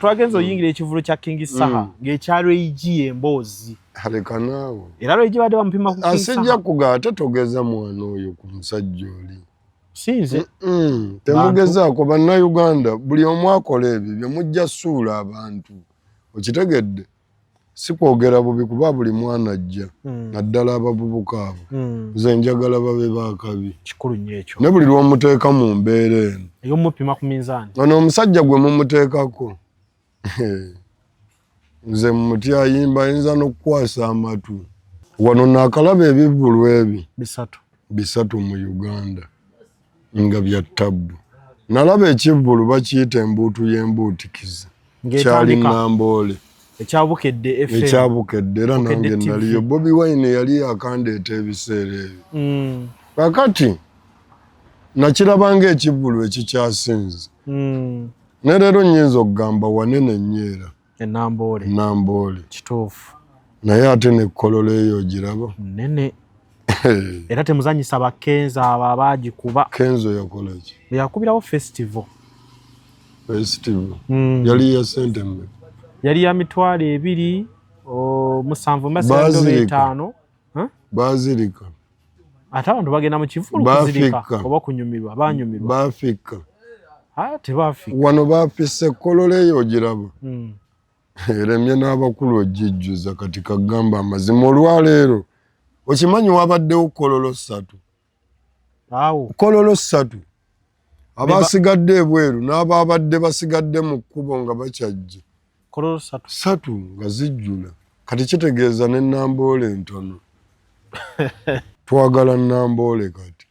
Twagenze oyingira ekivulu kya King Saha ng'ekya Ray G emboozi. Aleka naawe. Era Ray G badde bamupima ku King Saha. Asijja kuga ate togeza mwana oyo ku musajja oli. Sinze. Temugezaako bannayuganda buli omu akola ebyo bye mujja suula abantu. Okitegedde? Si kwogera bubi kuba buli mwana ajja naddala abavubuka abo. Nze njagala babe baakabi. Kikulu nnyo ekyo. Ne buli lw'omuteeka mu mbeera eno. Ey'omupima ku minzaani. Ono omusajja gwe mumuteekako. Nze mumuti ayimba ayinza n'okukwasa amatu. Wano naakalaba ebivvulu ebi. Bisatu. 3 mu Uganda nga bya ttabbu. Nalaba ekivvulu bakiyita embuutu y'embuutikizi. Kyali Namboole. Ekyabukedde FM. Ekyabukedde era nange naliyo. Bobi Wine yali akandeeta ebiseera ebyo. Kakati nakiraba ng'ekivvulu ekikyasinze. Ne leero nnyinza okugamba wanene nnyo era. Namboole. Namboole. Kituufu. Naye ate ne Kololo eyo ogiraba. Nnene. Era temuzanyisa ba Kenzo abo abaagikuba. Kenzo yakola ki? Yakubirawo festival. Festival. Yali ya ssente mmeka? Yali ya 20,000 775. Baazirika. Ate abantu bagenda mu kivvulu kuzirika oba kunyumirwa, baanyumirwa. Baafika. Tebaafika. Wano baafise Kololo eyo ogiraba. Eremye n'abakulu ogijjuza kati kagamba amazima olwaleero. Okimanyi wabaddewo Kololo 3. Awo. Kololo 3. Abasigadde ebweru n'ababadde basigadde mu kkubo nga bakyajja. Kololo 3. 3 nga zijjula. Kati kitegeeza ne Namboole ntono. Twagala Namboole kati.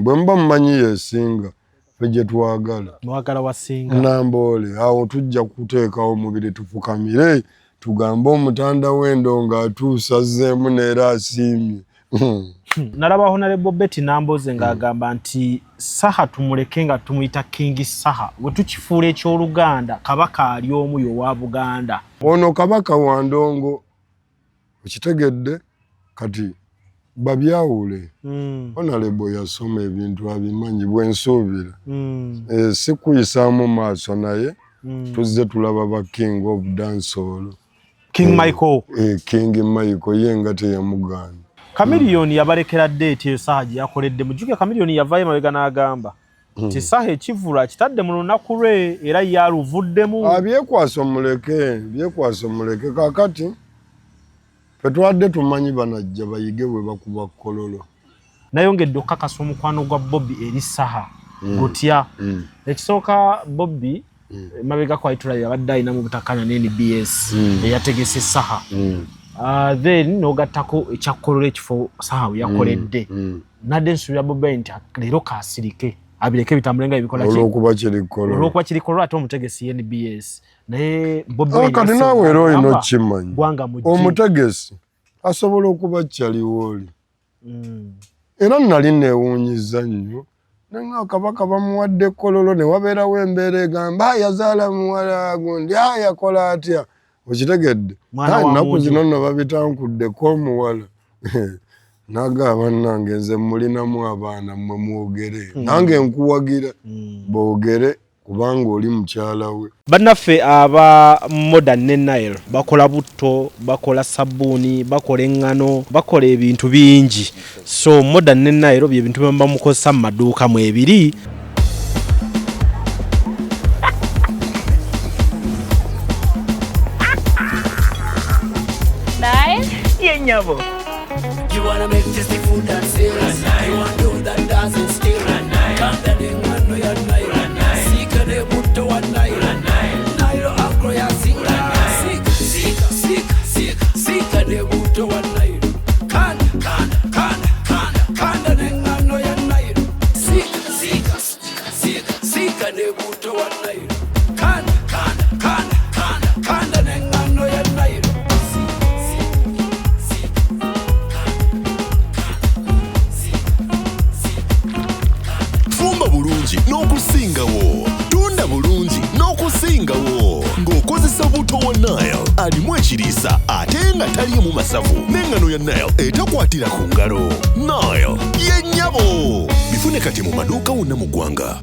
Bwe muba mumanyi yeesinga ffe gye twagala. Mwagala wasinga. Namboole awo tujja kuteekawo omubiri tufukamire tugambe omutanda w'endo ng'atuusa azzeemu n'era asiimye. Nalaba Honorable Betty Namboze ng'agamba nti Saha tumuleke nga tumuyita King Saha, bwe tukifuula eky'Oluganda Kabaka ali omu y'owa Buganda. Ono Kabaka wa Ndongo okitegedde kati babyawule. Honorable yasoma ebintu abimanyi bwe nsuubira. Si kuyisaamu maaso naye tuzze tulaba ba King of Dancehall. King Michael. King Michael ye nga teyamugaana. Chameleone yabalekera date eyo Saha gye yakoledde. Mujjuke Chameleone yavaayo emabega n'agamba nti Saha ekivvulu akitadde mu lunaku lwe era ye aluvuddemu. Byekwaso muleke, byekwaso muleke. Kaakati ffe twadde tumanyi banajja bayige bwe bakuba Kololo. Nayongedde okukakasa omukwano gwa Bobi eri Saha gutya. Ekisooka Bobi emabega kwali tulabye abadde alina mu butakkaanya ne NBS eyategese Saha. Then n'ogattako ekya Kololo ekifo Saha we yakoledde. Nadde nsuubira Bobi nti leero kaasirike abireke bitambule nga ebikola ki? Olw'okuba kiri Kololo. Olw'okuba kiri Kololo ate omutegesi NBS. Naye Bobi kati naawe era olina okkimanyi. Gwanga mujji. Omutegesi asobola okuba kyaliwo oli. Era nali neewuunyizza nnyo. Nenga Kabaka bamuwadde Kololo ne wabeerawo embeera egamba yazaala muwala gundi yakola atya. Okitegedde? Ennaku zino nno babitankuddeko omuwala. N'agamba bannange nze mulinamu abaana mmwe mwogere. Nange nkuwagira boogere kubanga oli mukyala we. Bannaffe aba Modern ne Nile bakola butto, bakola sabbuuni, bakola eŋŋano, bakola ebintu bingi. So Modern ne Nile bye bintu bye bamukozesa mu maduuka mwebiri. Ye nnyabo. You wanna make tasty food and serious. You want do that doesn't steal. Kanda n'eŋŋano ya Nile. Siika ne butto wa Nile. Nile agro ya singa. Siika, siika, siika, siika, siika ne butto wa Nile. Kanda, kanda, kanda, kanda, kanda n'eŋŋano ya Nile. Siika, siika, siika, siika, siika ne butto wa Nile. Kanda, kanda, kanda, kanda, kanda n'eŋŋano ya Nile. Fumba bulungi n'okusingawo, tunda bulungi n'okusingawo ng'okozesa buto wa Nile alimu ekiriisa ate nga taliimu masavu n'engano ya Nile etakwatira ku ngalo. Nile ye nnyabo. Bifune kati mu maduuka wonna mu ggwanga.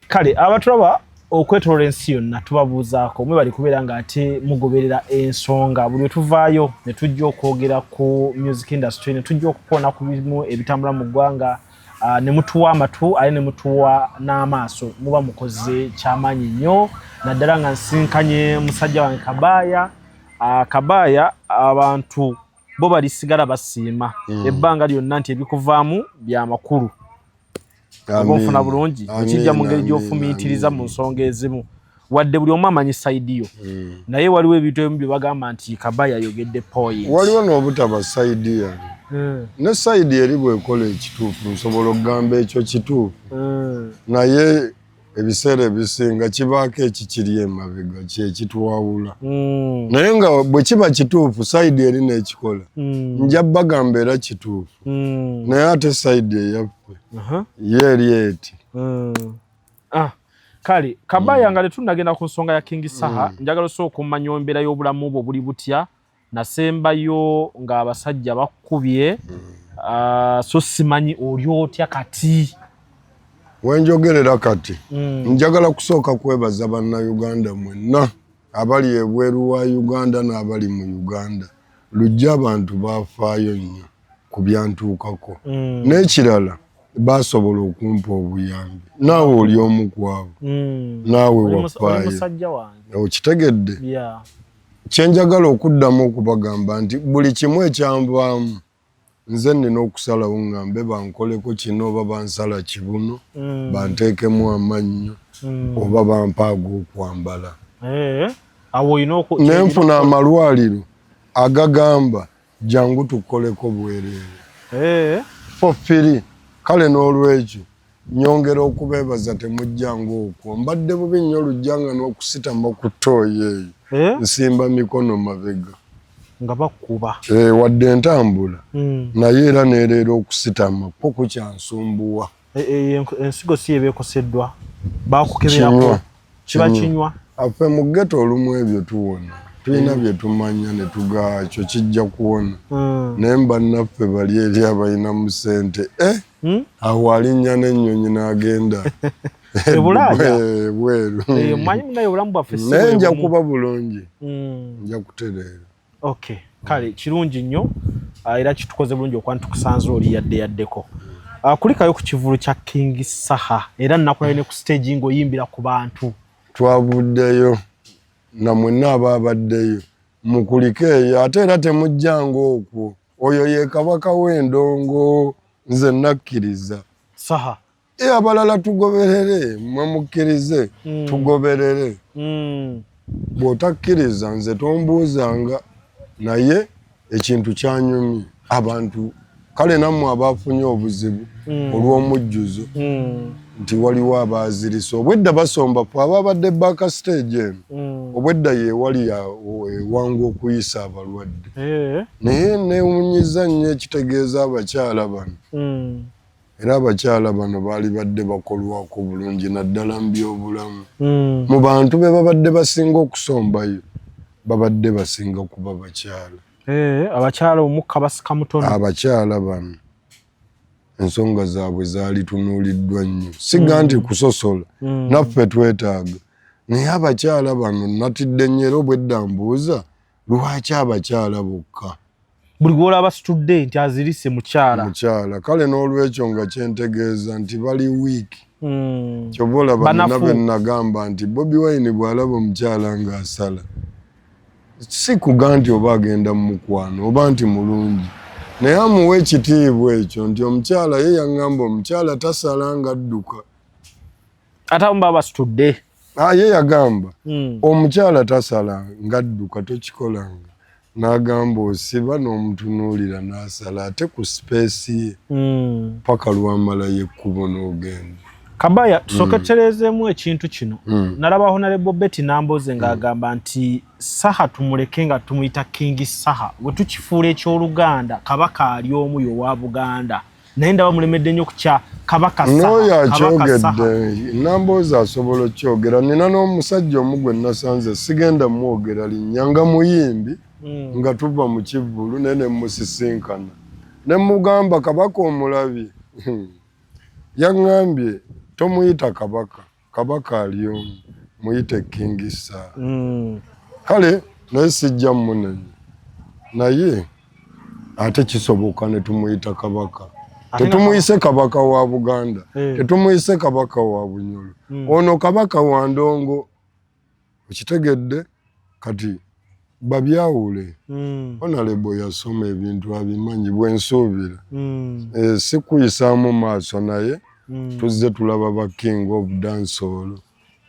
Kale abatulaba Okwetolola ensi yonna tubabuuzaako, mwebali kubeera nga ate mugoberera ensonga. Buli lwe tuvaayo ne tujja okwogera ku music industry, ne tujja okukoona ku bimu ebitambula mu ggwanga, ne mutuwa amatu ate ne mutuwa n'amaaso, muba mukoze kyamaanyi nnyo, naddala nga nsinkanye musajja wange Kabaaya. Kabaaya, abantu bo balisigala basiima ebbanga lyonna nti ebikuvaamu byamakulu, oba onfuna bulungi, ekijja mu ngeri gy'ofumiitiriza mu nsonga ezimu. Wadde buli omu amanyi side yo, naye waliwo ebintu ebimu bye bagamba nti Kabaaya ayogedde point. Waliwo n'obutaba side yange ne side eri bwekola ekituufu, nsobola okugamba ekyo kituufu, naye ebiseera ebisinga kibaako ekikiri emabega kyekitwawula. Naye nga bwe kiba kituufu, side eri n'ekikola, nja bagamba era kituufu, naye ate side eyaffe ye eri eti. Ah, kale Kabaya, nga tetunnagenda ku nsonga ya King Saha, njagala osooka okumanya embeera y'obulamu bwo buli butya. Nasembayo ng'abasajja bakkubye, so simanyi oli otya kati. Wenjogerera kati, njagala kusooka kwebaza Bannayuganda mwenna abali ebweru wa Uganda n'abali mu Uganda. Lujja abantu bafaayo nnyo ku byantuukako, n'ekirala basobola okumpa obuyambi. Naawe oli omu ku abo, naawe Oli wafaayo. musajja wange. Okitegedde? Yeah. Kyenjagala okuddamu okubagamba nti buli kimu ekyanvaamu, nze nina okusalawo ŋŋambe bankoleko kino, oba bansala kibuno, banteekemu amannyo, oba bampa ag'okwambala. Eh, awo olina Nenfuna amalwaliro agagamba jangu tukoleko bwereere for free. Kale n'olwekyo nyongera okubeebaza, temujjanga okwo. Mbadde bubi nnyo lujjanga n'okusitama ku ttooyi eyo, nsimba mikono mabega. Nga bakuba. Eh, wadde ntambula, naye era nereera okusitama kwo kukyansumbuwa. Eh, ensigo si yeba ekoseddwa, bakukeberako? Kinywa. Kiba Kinywa. kinywa. Afe mu ghetto olumu ebyo tuwona, tulina bye tumanya ne tugaa kyo kijja kuwona, naye bannaffe bali eri abalinamu ssente, eh, awo alinnya n'ennyonyi n'agenda E Bulaaya? Ebweru. Eh, omanyi munaye obulamu bwaffe si Naye bwe nja bumu. kuba bulungi, nja kutereera. Okay, kale kirungi nnyo. Era kitukoze bulungi okuba nti tukusanze oli yadde yaddeko. Kulikayo ku kivulu kya King Saha, era nakulabye ne ku stage ng'oyimbira ku bantu. Twavuddeyo namwenna abaabaddeyo, mukulike eyo ate era temujjanga okwo. Oyo ye kabaka w'endongo, nze nakkiriza. Saha. E, abalala tugoberere, mwe mukkirize, tugoberere. Bw'otakkiriza nze tombuuzanga, naye ekintu kyanyumye abantu. Kale nammwe abafunye obuzibu olw'omujjuzo, nti waliwo abaazirise obwedda basomba, fe ababadde back stage eno, obwedda yewali ewangu okuyisa abalwadde. Naye newunyiza nnyo, ekitegeeza abakyala bano, era abakyala bano baali badde bakolwako bulungi naddala mu byobulamu. Mu bantu be babadde basinga okusombayo, babadde basinga kuba bakyala. Eh, abakyala omukka basika mutono. Abakyala bano ensonga zaabwe zaali tunuuliddwa nnyo, siga nti kusosola, naffe twetaaga, naye abakyala bano natidde nnyo, era obwedda mbuuza lwaki abakyala bokka. Buli gwolaba situdde nti azirise mukyala. Mukyala. Kale n'olwekyo nga kyentegeeza nti bali weak. Kyova olaba nina Banafu. be nagamba nti Bobi Wine bw'alaba omukyala ng'asala, si kuga nti oba agenda mu mukwano oba nti mulungi, naye amuwa ekitiibwa ekyo nti omukyala ye yaŋŋamba omukyala tasala ng'adduka. Ate abamu baba basitudde. Ah, ye yagamba omukyala tasala ng'adduka, tokikolanga. N'agamba osiba n'omutunuulira n'asala ate ku space ye paka lwamalayo ekkubo n'ogenda. Kabaya, tusooke tutereezeemu ekintu kino. Nalaba Honorable Betty Namboze ng'agamba nti Saha tumuleke nga tumuyita King Saha, bwe tukifuula ekyoluganda, kabaka ali omu yowa Buganda, naye ndaba mulemedde nnyo ku kya kabaka Saha, N'oyo kabaka Saha. akyogedde, Namboozi asobola okyogera. Nina n'omusajja omu gwe nasanze, sigenda mwogera linnya, nga muyimbi, nga tuva mu kivvulu, naye ne musisinkana ne mugamba kabaka omulabye. Yaŋŋambye tomuyita kabaka, kabaka ali omu. Muyite King Saha. Kale naye sijja munenya, naye ate kisoboka ne tumuyita kabaka. Tetumuyise kabaka wa Buganda, tetumuyise kabaka wa Bunyoro, ono kabaka wa Ndongo. Okitegedde? Kati babyawule. Honorable yasoma ebintu abimanyi, bwensuubira. Si kuyisaamu maaso, naye tuzze tulaba ba king of dancehall.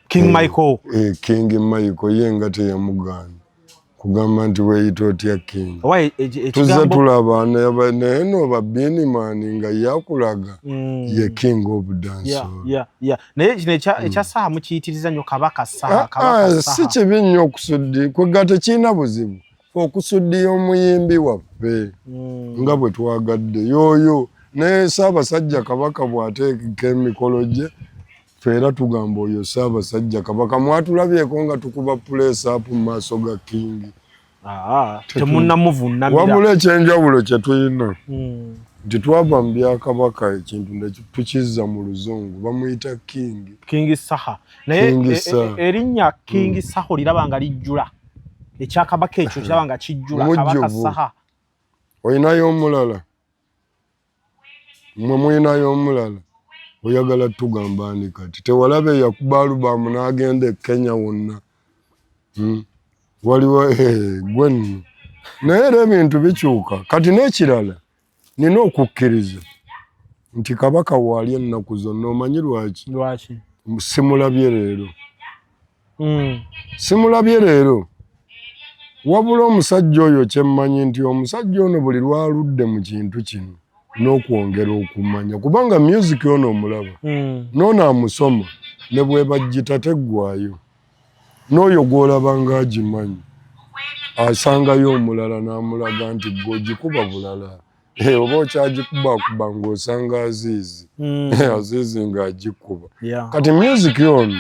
King Michael. King Michael ye nga teyamugaana kugamba nti weeyita otya king. Tuzze tulaba naye no ba Beenie Man nga yakulaga ye king of dancehall. Naye kino ekya Saha mukiyitiriza nnyo, kabaka Saha, kabaka Saha. Si kibi nnyo okusuddi kwega, tekirina buzibu okusuddiya omuyimbi waffe nga bwe twagadde yooyo. Naye Ssaabasajja Kabaka bw'ateeka emikolo gye, ffe era tugamba oyo Ssaabasajja Kabaka. Mwatulabyeko nga tukuba press up mu maaso ga king? Temunnamuvunamira. Wabula ekyenjawulo kye tulina nti twava mu byakabaka, ekintu tukizza mu Luzungu, bamuyita king. King Saha. Naye erinnya King Saha oliraba nga lijjula ekyakabaka ekyo, kiraba nga kijjula kabaka Saha. Olinayo omulala? Mwe mulinayo omulala? Oyagala tugamba ani kati? Tewalaba eyakuba alubamu n'agenda e Kenya wonna? Waliwo gwe nno. Naye era ebintu bikyuka kati. N'ekirala, nina okukkiriza nti kabaka waali ennaku zonna. Omanyi lwaki? Lwaki? Simulabye leero. Simulabye leero, wabula omusajja oyo kyemmanyi nti omusajja ono buli lwaludde mu kintu kino n'okwongera okumanya, kubanga music ono omulaba n'ono amusoma ne bwebajjita teggwayo, n'oyo gw'olaba ng'agimanyi asangayo omulala n'amulaga nti gw'ogikuba bulala. Oba okyagikubakuba ng'osanga Aziizi, Aziizi ng'agikuba. Kati music ono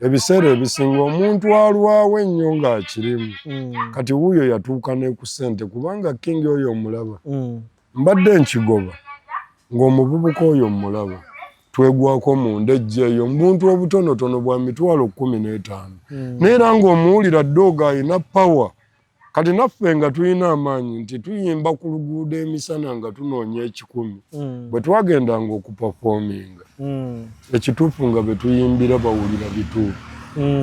ebiseera ebisinga omuntu alwawo ennyo ng'akirimu. Kati wuuyo yatuuka ne ku ssente, kubanga king oyo omulaba, mbadde nkigoba ng'omuvubuka oyo mmulaba twegwako munda ejja eyo mubuntu obutonotono bwa 15,000, naye era ng'omuwulira dooga alina power. Kati naffe nga tulina amaanyi nti tuyimba ku luguudo emisana nga tunoonya 100, bwe twagendanga okuperforminga, ekituufu nga be tuyimbira bawulira bituufu,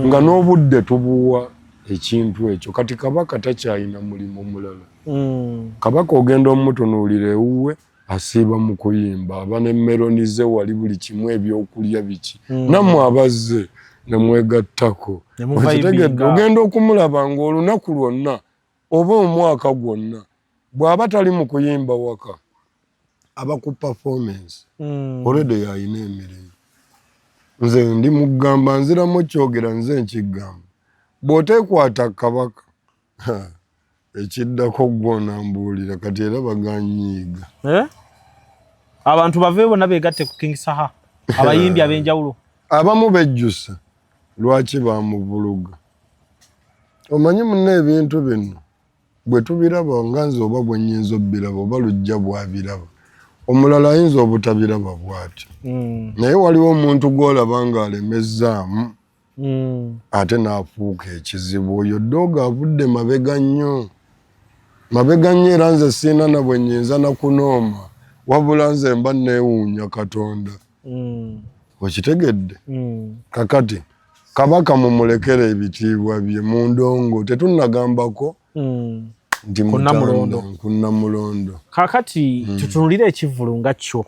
nga n'obudde tubuwa ekintu ekyo. Kati kabaka takyalina mulimu mulala. Kabaka ogenda omutunuulira ewuwe, asiiba mu kuyimba, aba ne meloni ze wali, buli kimu, ebyokulya biki. Nammwe abazze nemwegattako. Okitegedde? Ogenda okumulaba ng'olunaku lwonna oba omwaka gwonna bw'aba tali mu kuyimba waka, aba ku performance. Already yalina emirimu. Nze ndi mugamba, nziramu kyogera, nze nkigamba, bw'oteekwata kabaka, ekiddako gwonambuulira. Kati era baganyiiga. Eh? Abantu bave bonna begatte ku King Saha, abayimbi ab'enjawulo. Abamu bejjusa lwaki bamuvuluga. Omanyi munna, ebintu bino bwe tubiraba nga nze oba bwe nnyinza obbiraba oba lujja bwabiraba, omulala ayinza obutabiraba bw'atyo. Naye waliwo omuntu gw'olaba ng'alemezzaamu ate n'afuuka ekizibu. Oyo ddooga avudde mabega nnyo, mabega nnyo, era nze siina na bwe nnyinza nakunooma, wabula nze mba neewuunya Katonda. Okitegedde? Kakati kabaka mumulekere ebitiibwa bye mu ndongo, tetunnagambako nti Ku Nnamulondo. mutanda ku Nnamulondo. Kakati tutunulire ekivvulu nga kyo.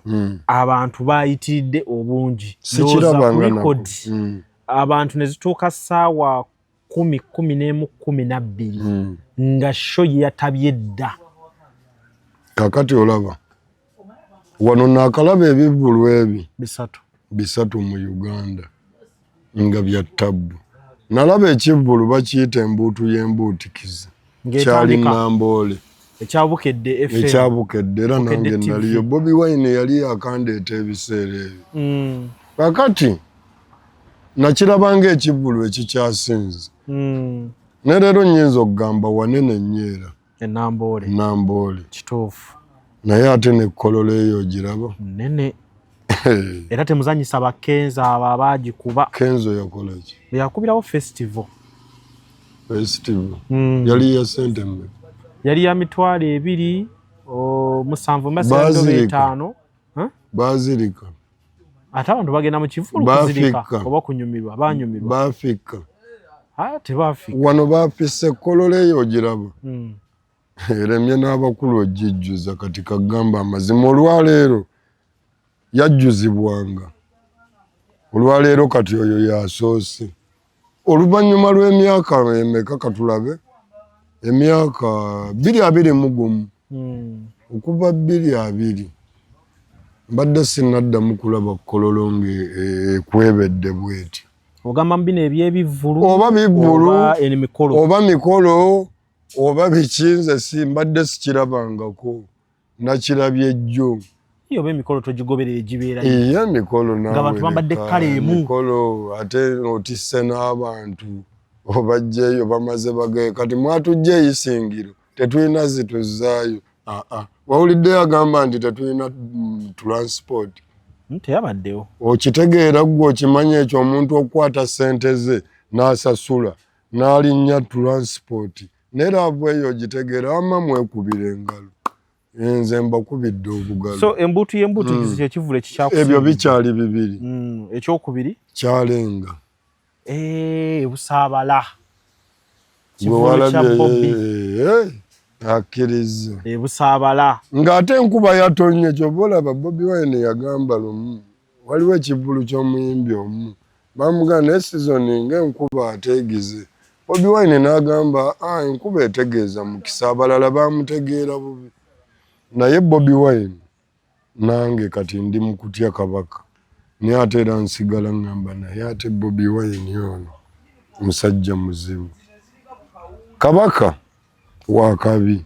Abantu bayitiridde obungi. Sikirabanga Ndowooza ku nako. record, abantu ne zituuka ssaawa 10, 11, 12, nga show yatabye dda. Kakati olaba wano naakalaba ebivvulu ebi 3. 3 mu Uganda nga bya tabbu. Nalaba ekivvulu bakiyita Embuutu y'Embuutikizi, kyali Ng'etandika. Namboole. Ekyabukedde FM. Ekyabukedde era. Bukedde Nange TV. naliyo. Bobi Wine yali akandeeta ebiseera ebyo. Kakati nakiraba ng'ekivvulu ekikyasinze, ne leero nnyinza okugamba wanene nnyo era. Enamboole. Namboole. Kituufu. Naye ate nekkololo eyo ogiraba? Nene. Era temuzanyisa bakenzo abo abagikuba. Kenzo yakola ki? Yakubirawo festival. Festival yali ya sente mmeka? Yali ya 2,700 Baazirika. 5. Baazirika. Ate abantu bagenda mu kivulu kuzirika Baafika. oba kunyumirwa? Banyumirwa. Baafika. Ah, tebafika. Wano bafisse Kololo eyo ogiraba, eremye n'abakulu ogijjuza. Kati kagamba amazima, olwaleero yajjuzibwanga, olwaleero kati oyo yasoose oluvannyuma lw'emyaka emeka? Katulabe, emyaka 2021. Okuva 2020 mbadde sinnaddamu kulaba Kololo ng'ekwebedde bweti. Ogamba mu bino ebyebivvulu? Oba bivvulu, oba emikolo. Oba mikolo oba biki, nze si mbadde sikirabangako, nakirabye jjo. Iyo, oba emikolo togigoberera egibeerayo? Iye, emikolo. Ng'abantu bambadde kkala emu. Emikolo ate otisse n'abantu obajjeeyo bamaze bagaye. Kati mwatujja eyisingiro, tetulina zituzzaayo. Aa, wawuliddeyo agamba nti tetulina transport? Teyabaddewo. Okitegeera ggwe, okimanyi ekyo, omuntu okukwata ssente ze n'asasula n'alinnya transport, naye love eyo ogitegeera? Wamma mwekubira engalo, nze mbakubidde obugalo. So embuutu y'embuutu kyekivulu ekikyakusinga. Ebyo bikyali bibiri. Ekyokubiri? Kyalenga. Eh, Busaabala. Gwe Kivulu kya walabye Bobby. Akkiriza. Busaabala. Ng'ate enkuba yatonye. Kyova olaba Bobi Wine yagamba lumu waliwo ekivulu ky'omuyimbi omu bamugamba naye season ng'enkuba ateegize. Bobi Wine n'agamba, "Ah, enkuba etegeeza mukisa." Abalala bamutegeera bubi, naye Bobi Wine nange kati ndi mu kutya Kabaka, naye ate era nsigala ŋŋamba naye ate Bobi Wine ono musajja muzibu, Kabaka wakabi.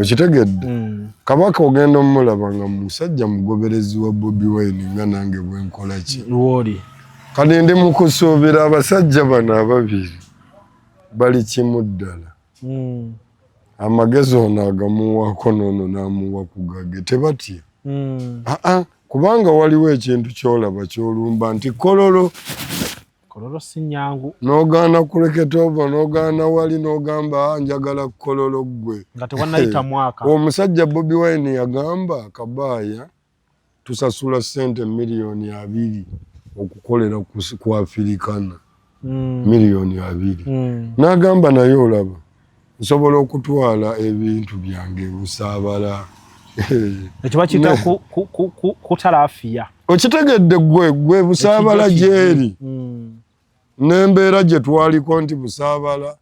Okitegedde? Kabaka ogenda omulaba nga musajja mugoberezi wa Bobi Wine, nga nange bwenkola ki. Lwoli. Kati ndi mu kusuubira abasajja bano ababiri bali kimu ddala. Amagezi ono agamuwaako n'ono n'amuwa ku gage, tebatya. Aa, kubanga waliwo ekintu kyolaba kyolumba nti Kololo. Kololo si nyangu. N'ogaana kuleketa ova n'ogaana wali n'ogamba, "Ah, njagala Kololo." Ggwe nga tewannayita mwaka. Omusajja Bobi Wine yagamba Kabaaya tusasula ssente 20 million okukolera ku Afirikana. 20 million. N'agamba naye olaba nsobola okutwala ebintu byange Busaabala. Ekyo bakiyita kutalaafiya. Okitegedde gwe? Gwe Busaabala Ekijjo kijje. gyeri n'embeera gye twaliko nti Busaabala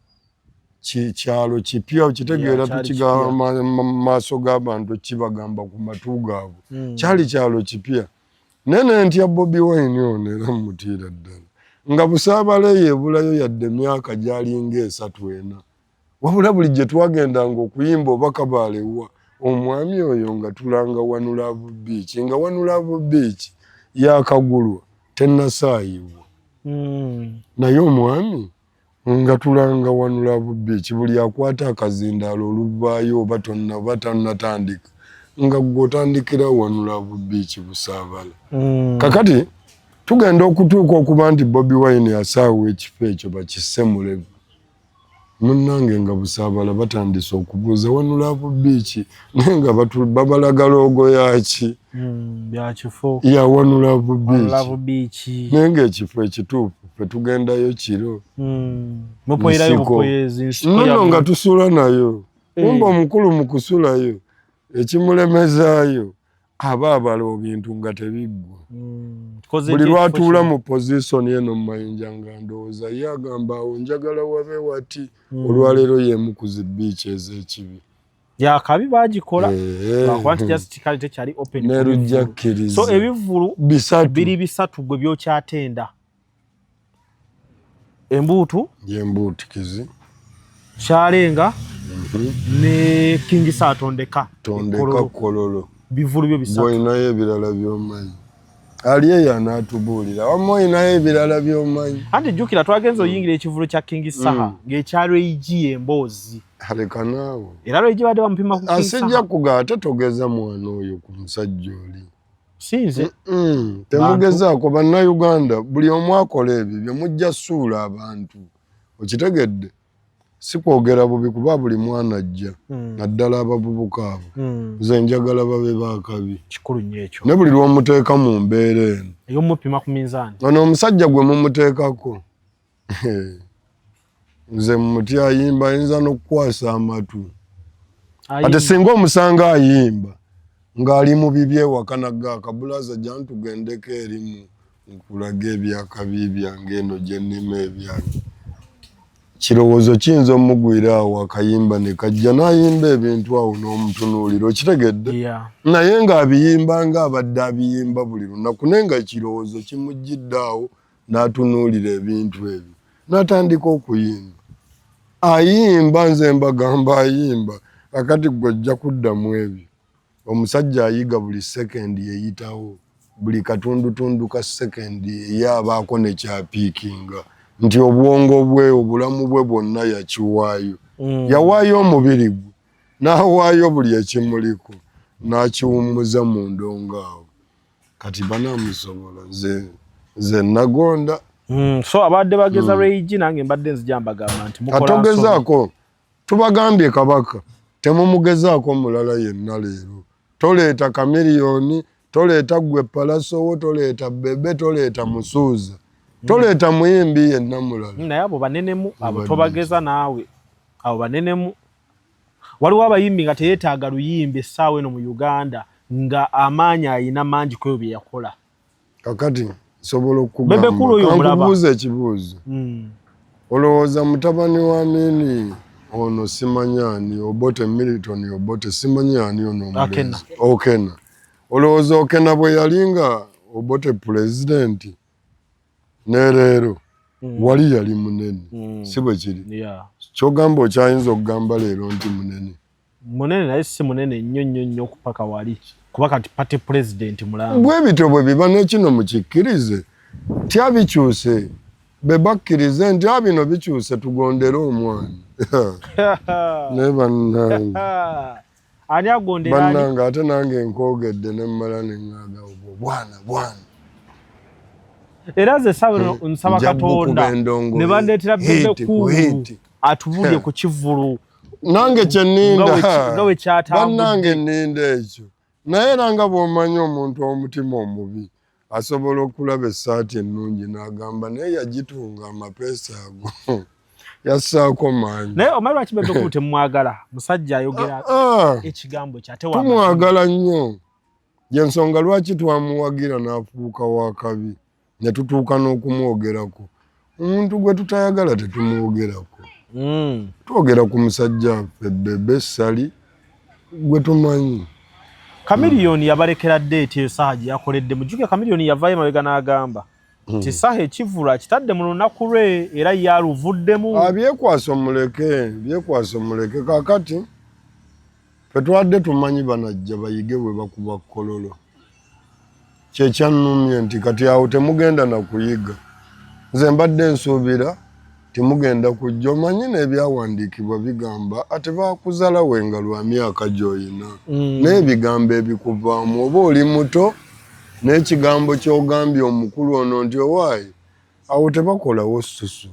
kyalo kipya, okitegeera? Yeah, kyali. Tukigamba mu maaso g'abantu, kibagamba ku matu gaabwe. Kyali kyalo kipya, naye nentya Bobi Wine ono era mutiira ddala nga Busaabala eyo ebulayo yadde emyaka gyalinga 3, 4. Wabula buli gye twagendanga okuyimba oba kabaalewa omwami oyo nga tulanga One Love Beach, nga One Love Beach yakagulwa, tennasaayibwa. Naye omwami nga tulanga One Love Beach, buli akwata akazindaalo oluvaayo oba tonna oba tannatandika, nga gwe otandikira One Love Beach Busaabala. Kakati tugenda okutuuka okuba nti Bobi Wine asaawa ekifo ekyo bakisse mulevu munnange, nga Busaabala batandise okubuuza One Love Beach, naye nga babalaga logo yaki? Byakifo. Ya One Love Beach. Love Beach. Naye ng'ekifo ekituufu fe tugendayo kiro. Mupoyerayo. Nsiko. Bupoyezi nsiko. Nono nga tusula nayo. Eh. Kumba omukulu mu kusulayo ekimulemezaayo aba abala ebintu nga tebiggwa. Koze Buli ki ekifo lwatuula kino? mu position eno mu mayinja nga ndowooza ye agamba awo njagala wabe wati. Olwaleero yemu ku zi beach ez'ekibi. Yakabi bagikola. Eh. Lwakuba nti just kale tekyali open ku Nerujja bivvulu. kkiriza. So ebivvulu bisatu. Biri bisatu gwe byokyatenda: embuutu, Yembuutikizi. Kyalenga ne King Saha Tondeka. Tondeka. Kololo. Kololo. Bivvulu byo bisatu. Bwolinayo ebirala byomanyi, ali eyo anaatubuulira wamu olinayo ebirala byomanyi. Anti jjukira twagenza oyingira ekivvulu kya King Saha ng'ekya Ray G emboozi. Aleka naawe. Era Ray G badde bamupima ku King Asijja Saha. kuga ate togeza mwana oyo ku musajja oli. Sinze. Temugezaako bannayuganda, buli omu akola ebyo bye mujja suula abantu, okitegedde? Si kwogera bubi kuba buli mwana ajja, naddala abavubuka abo. Nze njagala babe bakabi. Kikulu nnyo ekyo. Ne buli lw'omuteeka mu mbeera eno ey'omupima ku minzaani, ono omusajja gwe mumuteekako, nze mumuti ayimba ayinza n'okukwasa amatu. Ate singa omusanga ayimba ng'ali mu bibye ewaka, nagga akabulaza jantugendeko erimu nkulaga ebyakabi byange eno gye nnima ebyange, kirowoozo kiyinza omugwira awo akayimba ne kajja n'ayimba ebintu awo n'omutunuulira, okitegedde? Naye ng'abiyimba ng'abadde abiyimba buli lunaku, naye nga ekirowoozo kimugidde awo n'atunuulira ebintu ebyo n'atandika okuyimba. Ayimba, nze mbagamba ayimba. Akati gwe ojja kuddamu ebyo. Omusajja ayiga buli sekendi eyitawo, buli katundutundu ka sekendi ye abaako nekyapiikinga nti obwongo bwe, obulamu bwe bwonna yakiwaayo. Yawaayo omubiri gwe, n'awaayo buli ekimuliko, n'akiwummuza mu ndongo awo. Kati banaamusobola? Nze nagonda. So abadde bageza Ray G, nange mbadde nzija mbagamba nti mukola nsobi. Atogezaako, tubagambye Kabaka temumugezaako mulala yenna leero. Toleeta Kamiliyoni, toleeta gwe Palasowo, toleeta Bebe, toleeta Musuuza, toleeta muyimbi yenna mulala. Naye abo banenemu abo. Mubadde. Tobageza naawe, abo banenemu. Waliwo abayimbi nga teyeetaaga luyimbi essaawa eno mu Uganda, nga amaanyi ayina mangi ku ebyo bye yakola. Kakati nsobola Bebe Cool oyo okugamba omulaba. kankubuuza ekibuuzo. Olowooza mutabani wa Amini ono, simanyi ani, Obote, Milton Obote, simanyi ani ono omulenzi Okena, olowooza Okena bwe yali nga Obote pulezidenti ne leero wali yali munene, si bwe kiri? Yeah. Kyogamba okyayinza okugamba leero nti munene? Munene, naye si munene nnyo nnyo nnyo okupaka wali, kuba kati party president mulamba. Bwe bityo bwe biba nekino mukikkirize tya bikyuse, be bakkirize nti a bino bikyuse, tugondere omwana. Naye bannange, Ani agondera ani? Bannange, ate nange nkwogedde nemmala neŋŋaga obwo bwana bwana. Era nze saba nsaba Nja Katonda kukuba endongo ne bandeetera hit Bebe ku Cool hit. atubulye ku kivvulu Nange kyenninda nga we kyatambudde. Bannange, nninda ekyo. Naye era nga bw'omanyi omuntu omutima omubi asobola okulaba essaati ennungi n'agamba naye yagitunga amapeesa ago yassaako maanyi. Naye omanyi lwaki Bebe Cool temumwagala? Musajja ayogera Ah, ekigambo kye ate wa mazima. Tumwagala nnyo, yensonga lwaki twamuwagira n'afuuka wakabi ne tutuuka n'okumwogerako. Omuntu gwe tutayagala tetumwogerako. Twogera ku musajja waffe Bebe Sali gwe tumanyi. Kamiliyoni yabalekera date eyo Saha gye yakoledde. Mujjuke Kamiliyoni yavaayo emabega n'agamba nti Saha ekivvulu akitadde mu lunaku lwe era ye aluvuddemu. Ah, byekwaso muleke, byekwaso muleke. Kakati fe twadde tumanyi banajja bayige bwe bakuba Kololo. Kyekyannumye nti kati awo temugenda na kuyiga. Nze mbadde nsuubira timugenda kujja. Omanyi n'ebyawandiikibwa bigamba ate bakuzala wenga lwa myaka gy'oyina, n'ebigambo ebikuvaamu oba oli muto n'ekigambo ky'ogambye omukulu ono nti owaayi awo tebakolawo ssusu,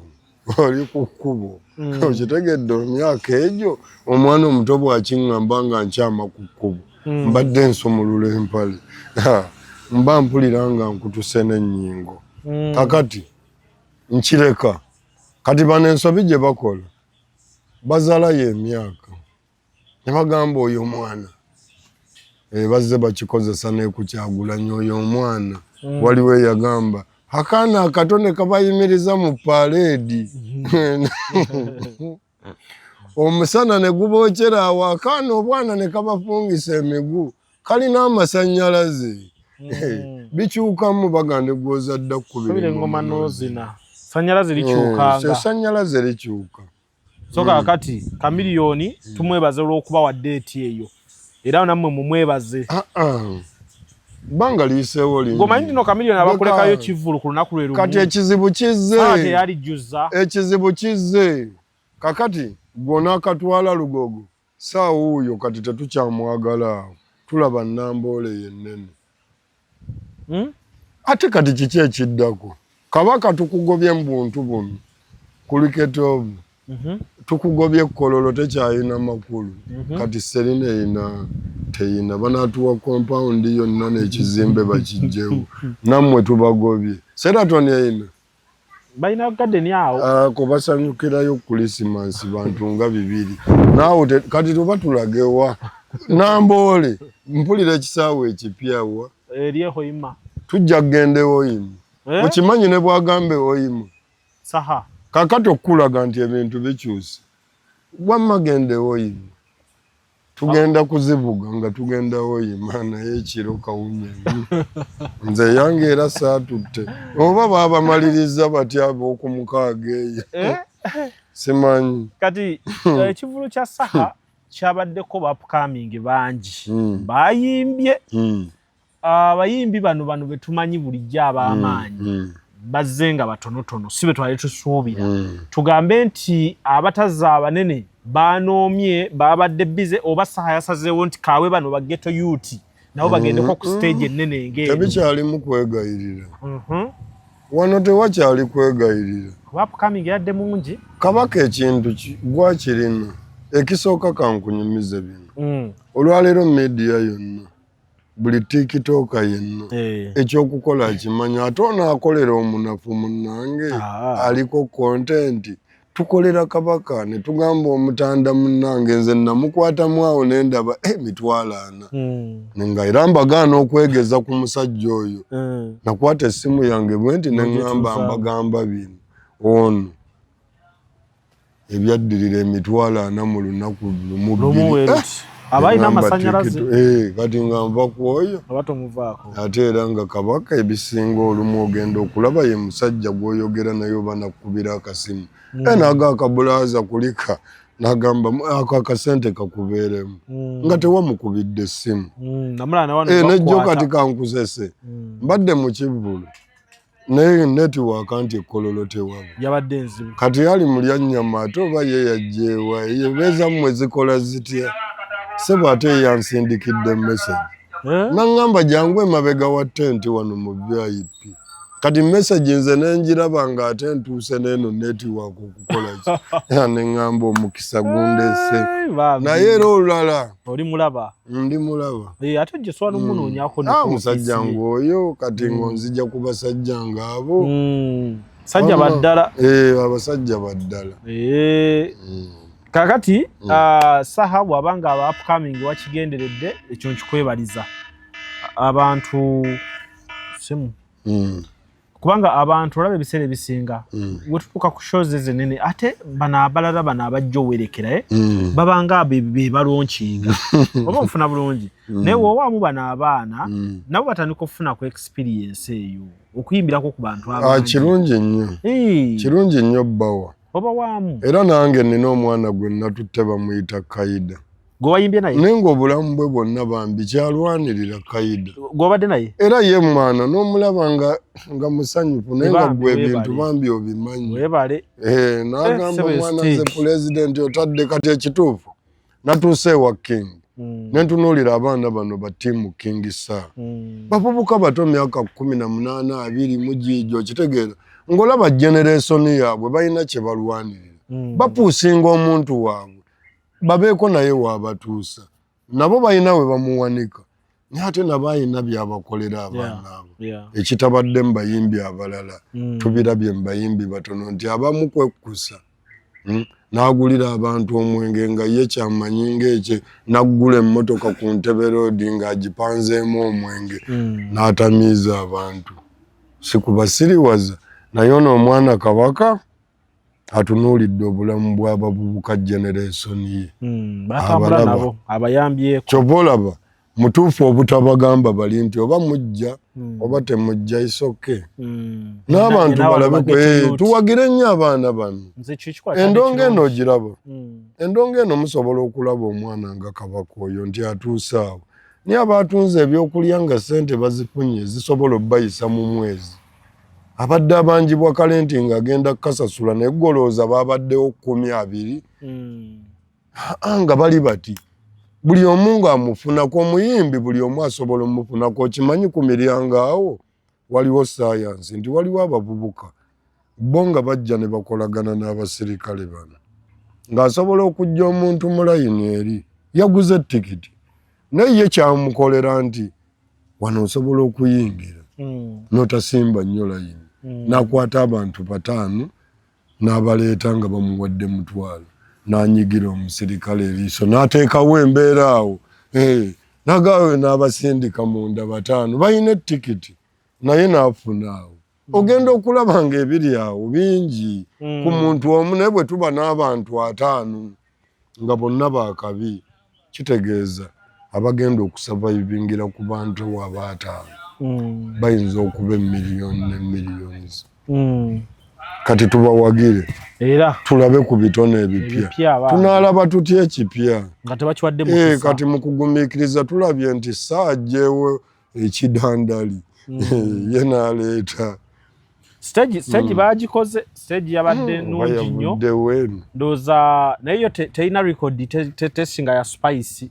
oli ku kkubo, okitegedde? Emyaka egyo omwana omuto bw'akiŋŋamba nga nkyama ku kkubo, mbadde nsumulula empale, mba mpulira nga nkutuse n'ennyingo. Kakati nkireka. Kati bano ensobi gye bakola, bazalayo emyaka ne bagamba oyo omwana. Bazze bakikozesa nekukyagulanya oyo omwana. Waliwo eyagamba akaana akato ne kabayimiriza mu paleedi, omusana ne gubookera awo, akaana obwana ne kabafungisa emigu kalina amasanyalaze. Bikyukamu baganda gwozadda kubira kkubira engoma n'ozina, sanyalaze likyukanga. Esanyalaze likyuka. So kaakati Kamiliyoni tumwebaze olw'okuba wa date eyo, era nammwe mumwebaze. Ah, ah. Bbanga liyiseewo lingi. Ng'omanyi nti no Kamiliyoni abakulekayo kivvulu ku lunaku lwe lumu. Kati ekizibu kizze. Saha teyalijjuza. Ekizibu kizze kakati gw'onaakatwala Lugogo saawa wuuyo kati tetukyamwagala awo, tulaba Namboole yennene. Ate kati kiki ekiddako? Kabaka tukugobye mu buntu buno kuliketovu. Tukugobye Kololo, tekyalina makulu. Kati Serena erina teyina, banatuwa compound yonna n'ekizimbe bakijjewo, nammwe tubagobye. Sheraton erina Balina garden awo. Ako basanyukirayo Krisimansi bantu nga 200 naawe kati tuba tulagewa Namboole, mpulira ekisaawe ekipyawa eri Hoima. Tujja kugenda Ehoima. Eh? Okimanyi ne bwagamba Ehoima Saha. Kakati okulaga nti ebintu bikyuse, wamma genda Ehoima, tugenda kuzivuga nga tugenda Hoima, naye ekiro kawunya nze yange era saatutte oba baabamaliriza batya ab'okumukaaga eyo. Eh? Simanyi. Kati ekivulu kya Saha kyabaddeko ba upcoming bangi bayimbye. Abayimbi bano betumanyi bulijjo ab'amaanyi bazze nga batonotono, si be twali tusuubira. Tugambe nti abatazza abanene banoomye, babadde bize, oba Saha yasazeewo nti kaawe bano ba ghetto youth nabo bagendeko ku stage ennene ng'eno? Tebikyalimu kwegayirira. Wano tewakyali kwegayirira. Kuba upcoming yadde mungi. Kabaka ekintu gwakirina ekisooka, kankunyumize bino. Olwaleero media yonna, buli TikToker yenna ekyokukola akimanyi, ate ono akolera omunafu munnange aliko content. Tukolera Kabaka ne tugamba omutanda munnange, nze namukwatamu awo nendaba 400,000 nga era mbagaana okwegeza ku musajja oyo. Nakwata essimu yange bwe nti neŋŋamba mbagamba bino, ono ebyaddirira 400,000 mu lunaku lumu lumu 2. Weruti abalina Neŋŋamba amasanyalaze. Kati nga nva ku oyo Aba tomuvaako. Ate era nga Kabaka ebisinga olumu ogenda okulaba ye musajja gw'oyogera naye oba nakukubira akasimu mm. Naga akabulaaza kulika nagamba ako akasente kakubeeremu nga tewamukubidde essimu. Namulala na wano Nejjo bakwata. Kati kankusese, mbadde mu kivvulu naye network nti ekololo tewaba. Yabadde enzibu. Kati ali mulya nnyama ate oba ye yajjeewa eyo mmwe zikola zitya sebo, ate ye yansindikidde message Eh? naŋŋamba jangu emabega wa tenti wano mu VIP. Kati message nze nenjiraba nga ate ntuuse n'eno network okukola ki, era neŋŋamba omukisa gundeese. Eh, bambi. Naye era olulala Oli mulaba. Ndi mulaba. Eh, ate ojja sobola n'omunoonyako ne Ah, ku musajja office ye. ng'oyo kati ng'onzija ku basajja ng'abo. Sajja Wamma, baddala. Abasajja baddala. Kakati ah, Saha bw'aba nga aba upcoming wakigenderedde ekyo, nkikwebaliza. Abantu simu kubanga abantu olaba ebiseera ebisinga wetutuuka ku shows ezinene, ate bano abalala bano abajja owerekera babanga be balaunchinga oba onfuna bulungi, naye woowaamu bano abaana nabo batandika okufuna ku experience eyo okuyimbirako ku bantu Ah, abangi. Kirungi nnyo. Kirungi nnyo bbawa. Oba waamu. Era nange nina omwana gwe natutte, bamuyita Kaida. Gwe wayimbye naye? Naye ng'obulamu bwe bwonna bambi kyalwanirira Kaida. Gwobadde naye? Era ye mwana n'omulaba nga musanyufu, naye nga Bambi, gwe ebintu weebale. bambi obimanyi. Weebale. N'agamba Sebe mwana nze stick. pulezidenti otadde. Kati ekituufu natuuse ewa King nentunuulira abaana bano ba team King Saha, bavubuka bato, myaka 18, 20 mugiijo, okitegeera ng'olaba generation yaabwe balina kye balwanirira, bapuusinga omuntu waabwe babeeko naye waabatuusa, nabo balina we bamuwanika, naye ate nabo alina byabakolera abaana abo ekitabadde mu bayimbi abalala. Tubirabye mu bayimbi batono nti abamu kwekkusa, N'agulira abantu omwenge nga ye kyamanyi ng'ekye, n'aggula emmotoka ku Ntebe Road ng'agipanzeemu omwenge n'atamiiza abantu, si kubasiriwaza. Naye ono omwana Kabaka atunuulidde obulamu bw'abavubuka generation ye. Batambula Abalaba. nabo, abayambyeko. Kyova olaba mutuufu obutabagamba bali nti oba mujja oba temujja, isoke n'abantu balabe tuwagire nnyo abaana bano. Nze ekyo ekikolwa Endongo eno kirungi. ogiraba, endongo eno musobola okulaba omwana nga Kabaka oyo nti atuuse awo, naye aba atunze ebyokulya nga ssente bazifunye zisobola obbayisa mu mwezi, abadde abanjibwa kalenti ng'agenda kukasasula, naye golowooza babaddewo 10, 20 nga bali bati. Buli omu ng'amufunako omuyimbi, buli omu asobola omufunako. Okimanyi ku miryango awo waliwo sayansi nti waliwo abavubuka bo nga bajja ne bakolagana n'abasirikale bano, ng'asobola okujja omuntu mu layini eri yaguze tikiti, naye ye kyamukolera nti wano osobola okuyingira n'otasimba nnyo layini, n'akwata abantu 5 n'abaleeta nga bamuwadde 500, n'anyigira omusirikale eriiso n'ateekawo embeera awo, nagawe n'abasindika munda 5 balina etikiti naye n'afuna awo. Ogenda okulaba nga ebiri awo bingi ku muntu omu, naye bwe tuba n'abantu 5 nga bonna bakabi, kitegeeza abagenda okusavaivingira ku bantu aba 5 bayinza okuba emiliyoni ne miliyoni. Kati tubawagire era tulabe ku bitone ebipya, tunaalaba tutya ekipya nga tebakiwadde mukisa. Kati mu kugumiikiriza tulabye nti saajjewo ekidandali ye n'aleeta stage bagikoze, stage yabadde nnungi nnyo, ndowooza naye yo terina record tesinga ya Spice.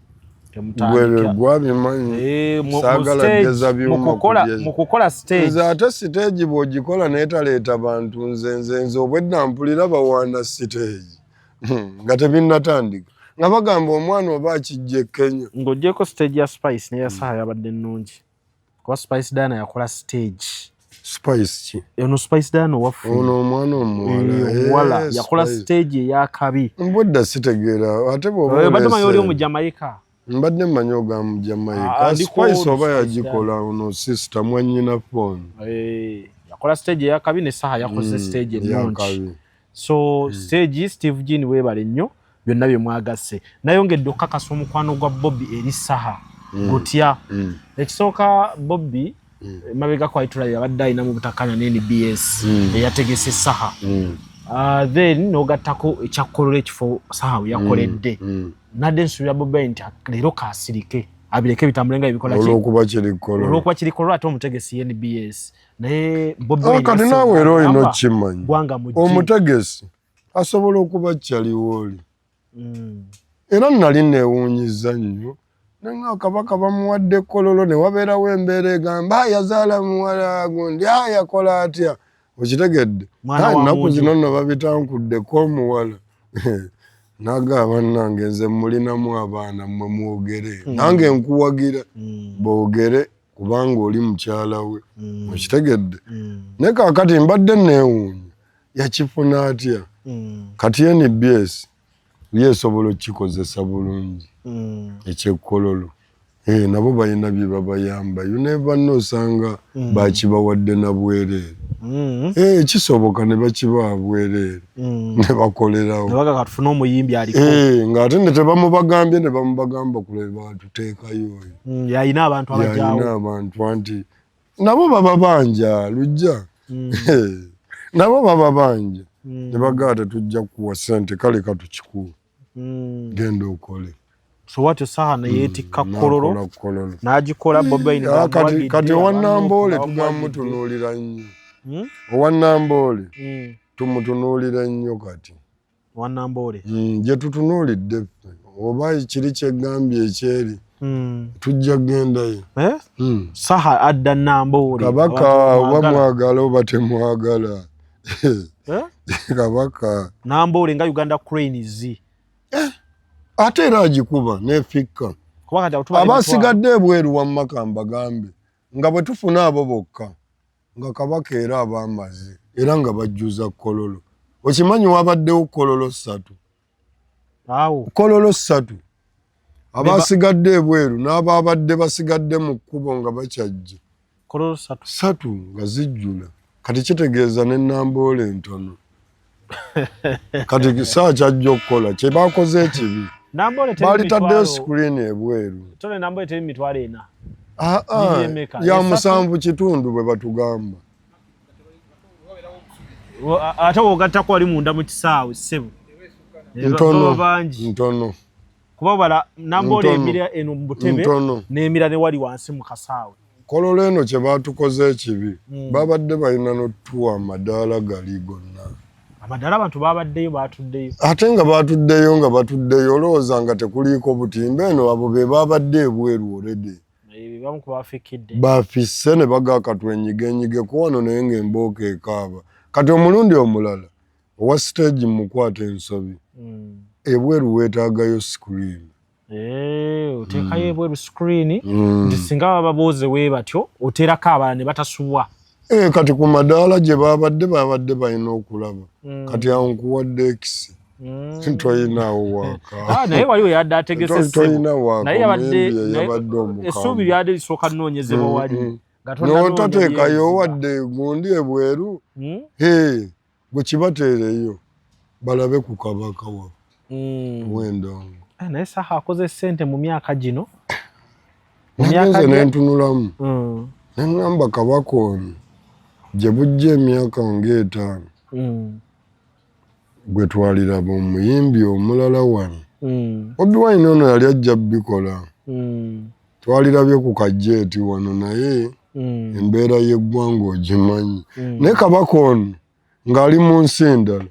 Gwabimanyi saagala geza byuma mu kukola stage. Nze ate stage bw'ogikola naye taleeta bantu, nze nze nze obwedda mpulira bawaana stage nga tebinnatandika, nga bagamba omwana oba akijja e Kenya. Ng'oggyeko stage ya Spice neya Saha yabadde nnungi, kuba Spice Diana yakola stage. Spice ki? Ono Spice Diana owaffe. Ono omwana omuwala. Omuwala yakola stage eyakabi. Mbwedda sitegeera ate bw'oba badde manyi oli Omujamaika. Mbadde mmanyi oga Mujamaika. Spice oba yagikola ono sister mwannyina phone. Yakola stage eyakabi ne Saha yakoze stage ennungi. So stage Steve Jean weebale nnyo byonna bye mwagasse. Nayongedde okukakasa omukwano gwa Bobi eri Saha gutya. Ekisooka Bobi mabega kwali tulabye abadde alina mu butakkaanya ne NBS eyategese Saha, then n'ogattako ekyakkololo ekifo Saha we yakoledde. Nadde nsuubira Bobi nti leero kaasirike abireke bitambule nga ebikola ki, olwokuba kiri Kololo, olwokuba kiri Kololo ate omutegesi ye NBS. Naye Bobi kati naawe era olina okkimanyi omutegesi asobola okuba kyaliwo oli. Era nali neewuunyiza nnyo nenga kabaka bamuwadde Kololo ne wabeerawo embeera egamba yazaala muwala gundi, yakola atya, okitegedde? Ennaku zino nno babitankuddeko omuwala naga bannange nze mulinamu abaana mmwe mwogere, nange nkuwagira boogere kubanga oli mukyala we, okitegedde? Naye kaakati mbadde neewuunya yakifuna atya. Kati NBS yesobola okukikozesa bulungi ekyekkololo, nabo balina bye babayamba. You never know, osanga bakibawadde na bwereere. Kisoboka ne bakibawa bwereere ne bakolerawo katufune omuyimbi aliko, ng'ate ne tebamubagambye, ne bamubagamba kule batuteekayo oyo yalina abantu abajaawo, yalina abantu, anti nabo baba banja lujja, nabo baba banja ne bagaa tetujja kuwa ssente, kale katukikuwa, genda okole. So watyo Saha neyeetikka Kololo n'agikola. Bobi Wine kati owannamboole tugamutunuulira nnyo, owannamboole tumutunuulira nnyo kati. Owannamboole gye tutunuulidde ffe oba kiri kyegambye ekyeri tujja kugendayo. Saha adda Namboole. Kabaka oba mwagala oba temwagala, kabaka Namboole nga Uganda Cranes. Ate era agikuba nefikka abasigadde ebweru wamma mbagambe nga bwe tufuna abo bokka nga kabaka era abamaze era nga bajjuza Kololo. Okimanyi wabaddewo Kololo 3, Kololo 3, abasigadde ebweru n'ababadde basigadde mu kkubo nga bakyajja 3 nga zijjula. Kati kitegeeza ne Namboole entono kati saa kyajja okukola kye bakoze ekibi, balitaddeyo screen ebweru ya 7.5 bwe batugamba. Ate wogattako wali munda mu kisaawe ssebo ntono ntono kuba bala Namboole emira eno mu butebe n'emira ne wali wansi mu kasaawe. Kololo eno kye batukoze ekibi, babadde balina n'otuwa amadaala gali gonna. Amadala abantu babaddeyo, batuddeyo. Ate nga batuddeyo, nga batuddeyo, olowooza nga tekuliiko butimba eno? Abo be babadde ebweru already. Bamu ku bafikidde. Bafisse ne bagaa twenyige-nyigeko wano, naye ng'embooka ekaaba. Kati omulundi omulala owa stage mukwata ensobi. Ebweru weetaagayo screen. Eh, oteekayo ebweru screen nti singa baba booze we batyo, oteerako abalala ne batasubwa. Eh, kati ku madaala gye babadde balina okulaba. Kati awo nkuwadde ekisi, toyinaawo waaka. Ah, naye waliwo yadde ategese ssebo. Toyina waaka. Naye yabadde Omuyimbi yabadde omukambwe. Essuubi lyadde lisooka nnoonyezebwa wali nga tonnanoonya N'otateekayo byebiziba. wadde gundi ebweru. Hey, gwe kibateereyo balabe ku kabaka waffe w'endongo. Ah, naye Saha akoze ssente mu myaka gino. Mu myaka Nagenze nentunulamu, neŋŋamba kabaka ono gye bujja emyaka ng'etaano gwe twaliraba omuyimbi omulala wano. Bobi Wine ono yali ajja bikola. Twalirabye ku kajeeti wano, naye embeera y'eggwanga ogimanyi. Naye kabaka ono ng'ali mu nsi endala,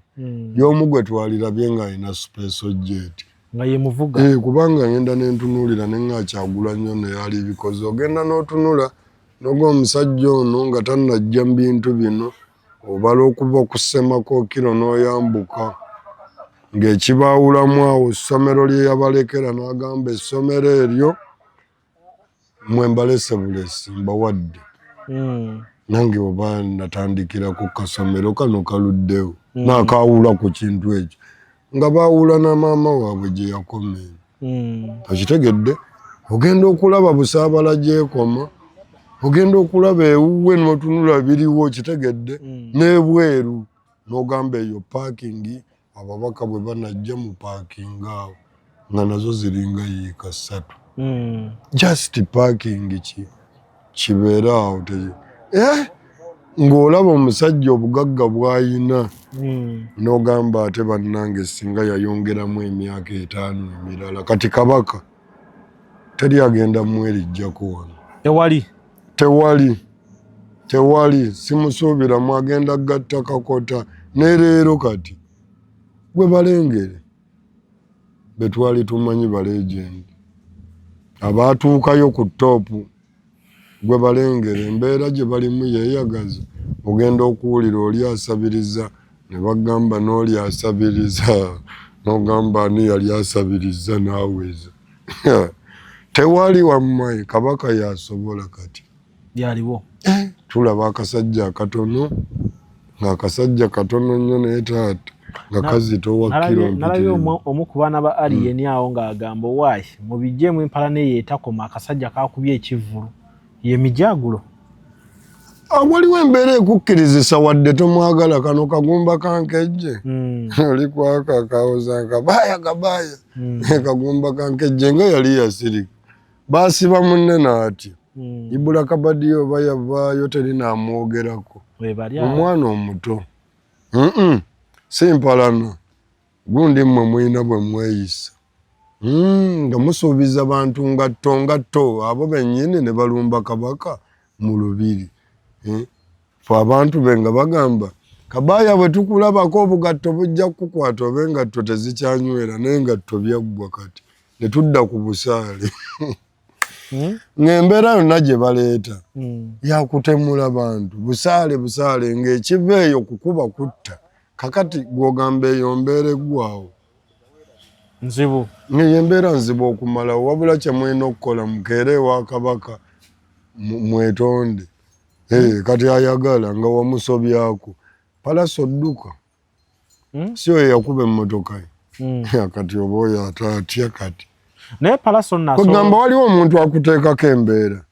y'omu gwe twalirabye ng'alina special jet. Nga ye muvuga. Eh, kubanga ngenda nentunuulira neŋŋa Kyagulanyi ono yali bikoze. Ogenda n'otunula noga omusajja ono nga tannajja mu bintu bino, obala okuva ku Ssemakookiro n'oyambuka ng'ekibaawulamu awo ssomero lye yabalekera, n'agamba essomero eryo mwe mbalese bulesi, mbawadde. Nange oba natandikira ku kasomero kano kaluddewo, n'akaawula ku kintu ekyo nga baawula na maama waabwe gye yakoma eno. Okitegedde? Ogenda okulaba Busaabala gyekoma, ogenda okulaba ewuwe n'otunula biriwo, okitegedde, n'ebweru n'ogamba eyo parking, ababaka bwe banajja mu parking awo nga nazo ziringa yiika 3. Just parking ki kibeere awo eh? Ng'olaba omusajja obugagga bw'ayina, n'ogamba ate bannange singa yayongeramu emyaka 5 emirala. Kati kabaka teri agenda mwerijjako wano. Tewali. Tewali, tewali, simusuubiramu agenda gatta kakota ne leero. Kati gwe balengere betwali tumanyi ba legend abaatuukayo ku top, gwe balengere embeera gye balimu yeeyagaza. Ogenda okuwulira oli asabiriza, ne bagamba n'oli asabiriza, n'ogamba ani yali asabiriza n'aweza? Tewali wammaye, kabaka yasobola kati. Yaliwo. Tulaba akasajja akatono, ng'akasajja katono nnyo, naye taata nga kazitowa kiro Nalabye mpitirivu. omu ku baana ba Alien awo ng'agamba, owaayi mubijjeemu empalana eyo etakoma, akasajja kakubye ekivvulu ye mijagulo. Ah, waliwo embeera ekukkirizisa wadde tomwagala. Kano kagumba kankejje. Oli kwaka kawoza kabaaya kabaaya. Kagumba kankejje nga yali yasirika, baasiba munne n'atya. Ibula Kabadiyo oba yavaayo, teri namwogerako. Webali awo. Omwana omuto. Si mpalana gundi mmwe mulina bwe mweyisa. Nga musuubiza bantu ngatto ngatto, abo bennyini ne balumba kabaka mu lubiri. Eh, fe abantu be nga bagamba kabaaya bwe tukulabako obugatto bujja kukukwata, oba engatto tezikyanywera, n'engatto byaggwa. Kati ne tudda ku busaale, ng'embeera yonna gye baleeta yakutemula bantu. Busaale, busaale ng'ekiva eyo kukuba kutta. Kakati gw'ogamba eyo mbeera eggwawo? Nzibu. Eyo embeera nzibu okumalawo. Wabula kye mulina okukola, mukeere ewa kabaka mwetonde. Eh, kati ayagala nga wamusobyako Palaso dduka. Si oyo yakuba emmotoka ye? Kati oba oyo ate atya kati? Naye Palaso nno Kugamba waliwo omuntu akuteekako embeera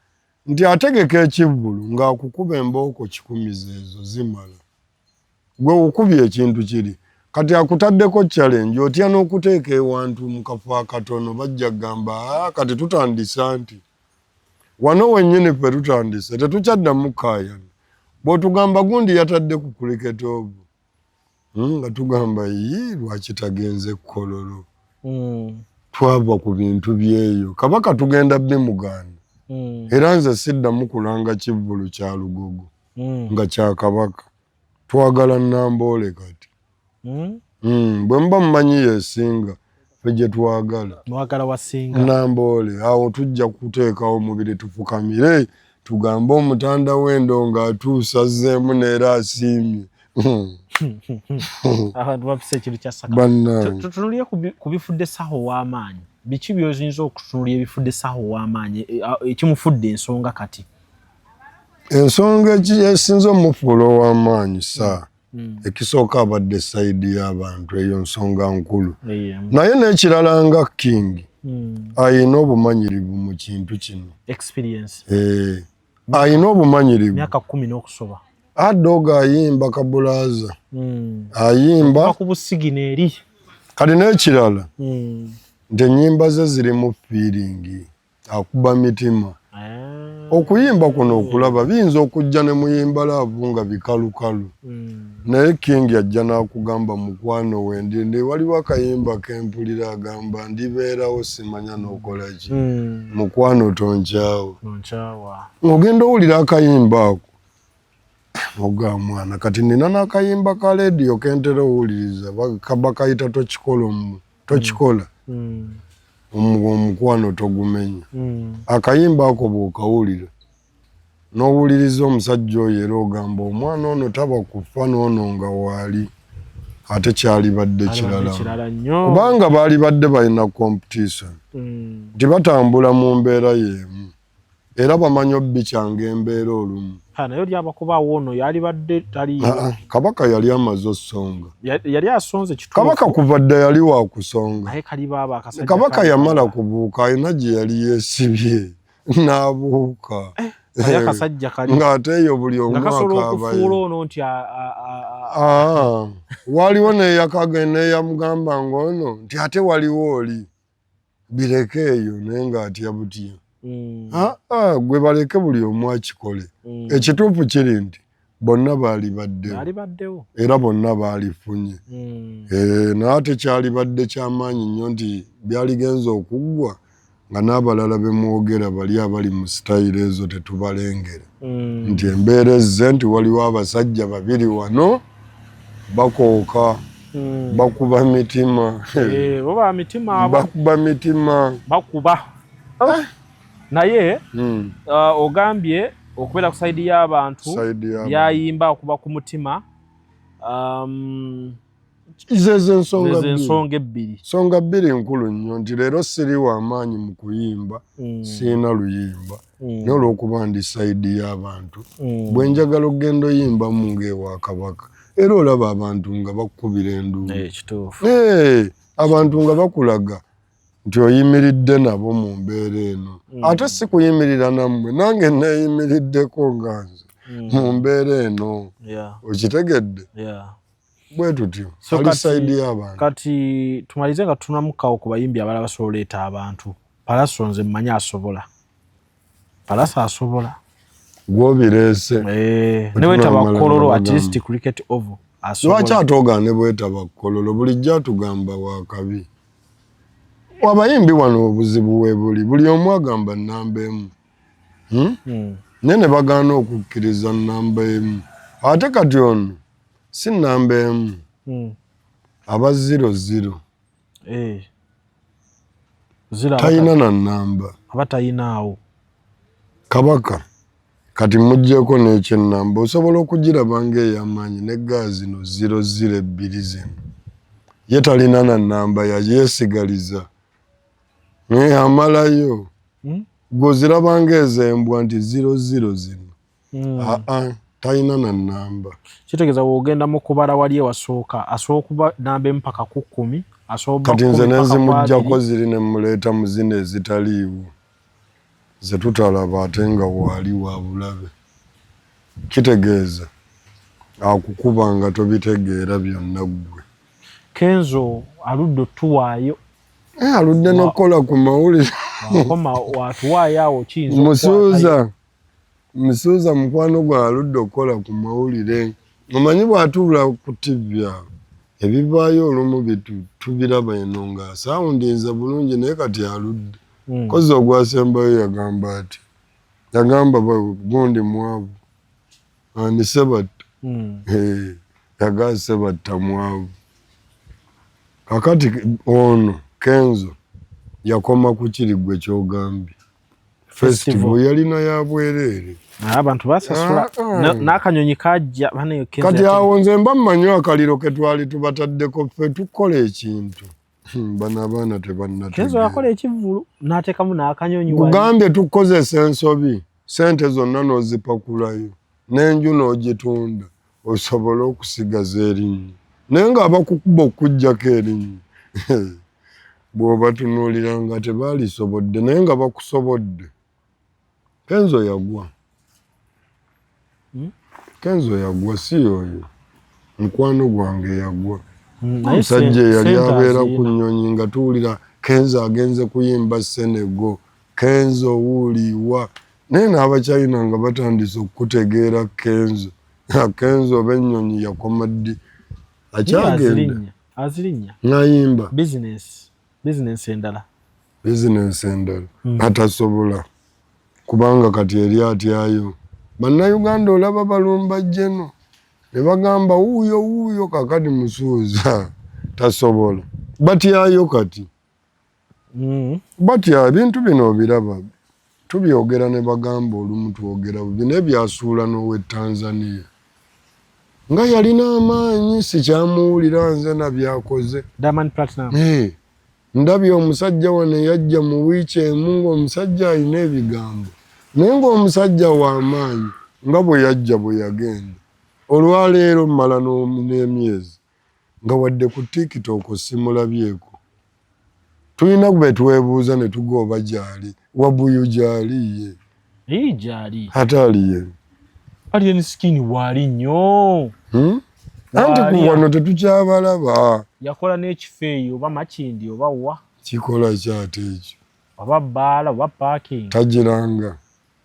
nti ategeka ekivvulu ng'akukuba embooko 100, zeezo zimala. Gwe okubye ekintu kiri kati akutaddeko challenge, otya n'okuteeka ewantu mu kafo akatono, bajja kugamba, "Ah, kati tutandise." Nti wano wennyini ffe tutandise, tetukyaddamu kukaayana. Bw'otugamba gundi yatadde ku Cricket Oval, nga tugamba yi lwaki tagenze Kololo? Twava ku bintu byeyo. Kabaka tugenda bimugaana. Era nze siddamu kulanga kivvulu kya Lugogo nga kya kabaka. Twagala Namboole kati. Bwe muba mumanyi yesinga ffe gye twagala. Mwagala wasinga. Namboole awo tujja kuteekawo omubiri tufukamire tugambe omutanda w'endongo atuusa azzeemu neera asiimye. Abantu bafise ekintu kya Saka. Bannange. Tutunulire ku bifudde Saha ow'amaanyi. Biki by'oyinza okutunulira ebifudde Saha ow'amaanyi, ekimufudde ensonga kati? Ensonga esinze omufuula ow'amaanyi Saha, ekisooka abadde side y'abantu, eyo nsonga nkulu. Naye n'ekirala nga King ayina obumanyirivu mu kintu kino. Experience. Ayina obumanyirivu. Myaka 10 n'okusoba. Adoga ayimba kabulaza. Ayimba. Ku busigina eri. Kati n'ekirala nti ennyimba ze zirimu feeling, akuba mitima. Okuyimba kuno okulaba biyinza okujja ne muyimba love nga bikalukalu. Naye King ajja n'akugamba mukwano wendi ndi waliwo akayimba kempulira agamba ndibeerawo simanya n'okola ki. Mukwano tonkyawa. Ng'ogenda owulira akayimba ako oga mwana kati nina n'akayimba ka leediyo kentera owuliriza bakayita tokikola tokikola. Omukwano togumenya. Akayimba ako bw'okawulira n'owuliriza omusajja oyo era ogamba omwana ono taba kufa n'ono nga waali ate kyalibadde kirala kubanga baalibadde balina competition nti batambula mu mbeera y'emu era bamanyi obikyanga embeera olumu. Naye oli abakubaawo ono yalibadde taliiwo. Kabaka yali amaze osonga. Yali asonze kituufu. Kabaka kuva dda yali wa kusonga. Naye kalibaaba akasajja. Kabaka yamala kubuuka alina gye yali yeesibye n'abuuka. Akasajja kali. Ng'ate eyo buli omu akaaba. Okufuula ono nti waliwo n'eyamugamba ng'ono nti ate waliwo oli. Bireke eyo naye ng'atya butya. Gwe baleke buli omu akikole. Ekituufu kiri nti bonna baalibaddewo era bonna baalifunye. Naye ate kyalibadde kyamaanyi nnyo nti byaligenza okuggwa nga n'abalala be mwogera bali abali mu sitayiro ezo tetubalengera. Nti embeera ezze nti waliwo abasajja babiri wano bakooka. Bakuba mitima. Bakuba mitima. Bakuba. Naye ogambye okubeera ku side y'abantu byayimba okuba ku mutima. Zezo ensonga ebbiri. Nsonga bbiri nkulu nnyo nti leero siri w'amaanyi mu kuyimba, sirina luyimba. Naye olw'okuba ndi side y'abantu, bwe njagala okugenda oyimbamu ng'ewa Kabaka. Era olaba abantu nga bakukubira enduulu. Abantu nga bakulaga nti oyimiridde nabo mu mbeera eno. Ate si kuyimirira nammwe, nange neeyimiriddeko nga nze mu mbeera eno. Okitegedde? Bwe tutyo. Ali side y'abantu. Kati tumalize nga tutunamukawo ku bayimbi abalala basobola oleeta abantu. Palaso nze mmanyi asobola. Palaso asobola. Gwobireese. Ne bwetaba Kololo at least cricket oval. Lwaki ate ogaane bwetaba Kololo? Bulijjo atugamba wakabi. Abayimbi wano obuzibu we buli. Buli omu agamba nnamba emu. Naye ne bagaana okukkiriza nnamba emu. Ate kati ono si nnamba emu. Aba 00. Talina na nnamba. Aba tayinaawo. Kabaka kati muggyeko n'ekyennamba osobola okugiraba ng'ey'amaanyi ne gaa zino 002 zino. Ye talina na nnamba yayeesigaliza. Naye amalayo. Gw'oziraba ng'ez'embwa nti 00 zino. Talina na nnamba. Kitegeeza bw'ogenda mu kubala wali ewasooka asobola okuba nnamba emu paka ku 10. Kati nze ne nzimuggyako ziri ne mmuleeta mu zino ezitaliiwo ze tutalaba ate nga waali wa bulabe. Kitegeeza akukuba nga tobitegeera byonna ggwe. Kenzo aludde otuwaayo. Aludde n'okukola ku mawulire. Wakoma watuwaayo awo kiyinza okukwatayo. Musuuza mukwano gwe aludde okukola ku mawulire. Omanyi bw'atuula ku TV awo ebivaayo olumu tubiraba eno nga saawundinze bulungi naye kati aludde. Kozzi ogwasembayo yagamba ati yagamba gundi mwavu ani Sebatta. Yagamba Sebatta mwavu. Kakati ono Kenzo yakoma ku kiri gwe kyogambye festival yalina ya bwereere, abantu basasula n'akanyonyi kajja. Kati awo nze mba mmanyi akaliro ke twali tubataddeko ffe tukola ekintu. Bano abaana tebannategeera. Yakola ekivvulu n'ateekamu n'akanyonyi. Kugambye tukozesa ensobi, sente zonna n'ozipakulayo n'enju n'ogitunda osobole okusigaza erinnya, naye ng'abakukuba okuggyako erinnya bw'obatunuulira nga tebaalisobodde, naye nga bakusobodde. Kenzo yagwa. Kenzo yagwa, si oyo mukwano gwange yagwa. Omusajja eyali abeera ku nnyonyi nga tuwulira Kenzo agenze kuyimba Senegal, Kenzo wuuliwa, naye n'Abachina nga batandise okukutegeera Kenzo. Kenzo oba ennyonyi yakoma ddi? Akyagenda nayimba bizinensi endala, bizinensi endala atasobola kubanga kati eri atyayo. Bannayuganda olaba balumba jjeno ne bagamba wuuyo wuuyo, kakati Musuuza tasobola, batyayo kati batya. Ebintu bino obiraba tubyogera ne bagamba olumu twogera bubi, naye byasuula n'ow'e Tanzania nga yalina amaanyi, sikyamuwulira nze nabyakoze. Ndabye omusajja wano yajja mu wiiki emu ng'omusajja alina ebigambo, naye ng'omusajja w'amaanyi nga bwe yajja bwe yagenda. Olwaleero mmala n'emyezi nga wadde ku TikTok simulabyeko. Tulina be twebuuza ne tugoba gyali, Wabuyu gyali ye? Gyali. Ate aliye? Alien Skin waali nnyo. Anti ku wano tetukyabalaba. Yakola n'ekifo eyo oba Makindi oba wa? Kikola kyate ekyo? Oba bbaala oba parking. Tagiranga.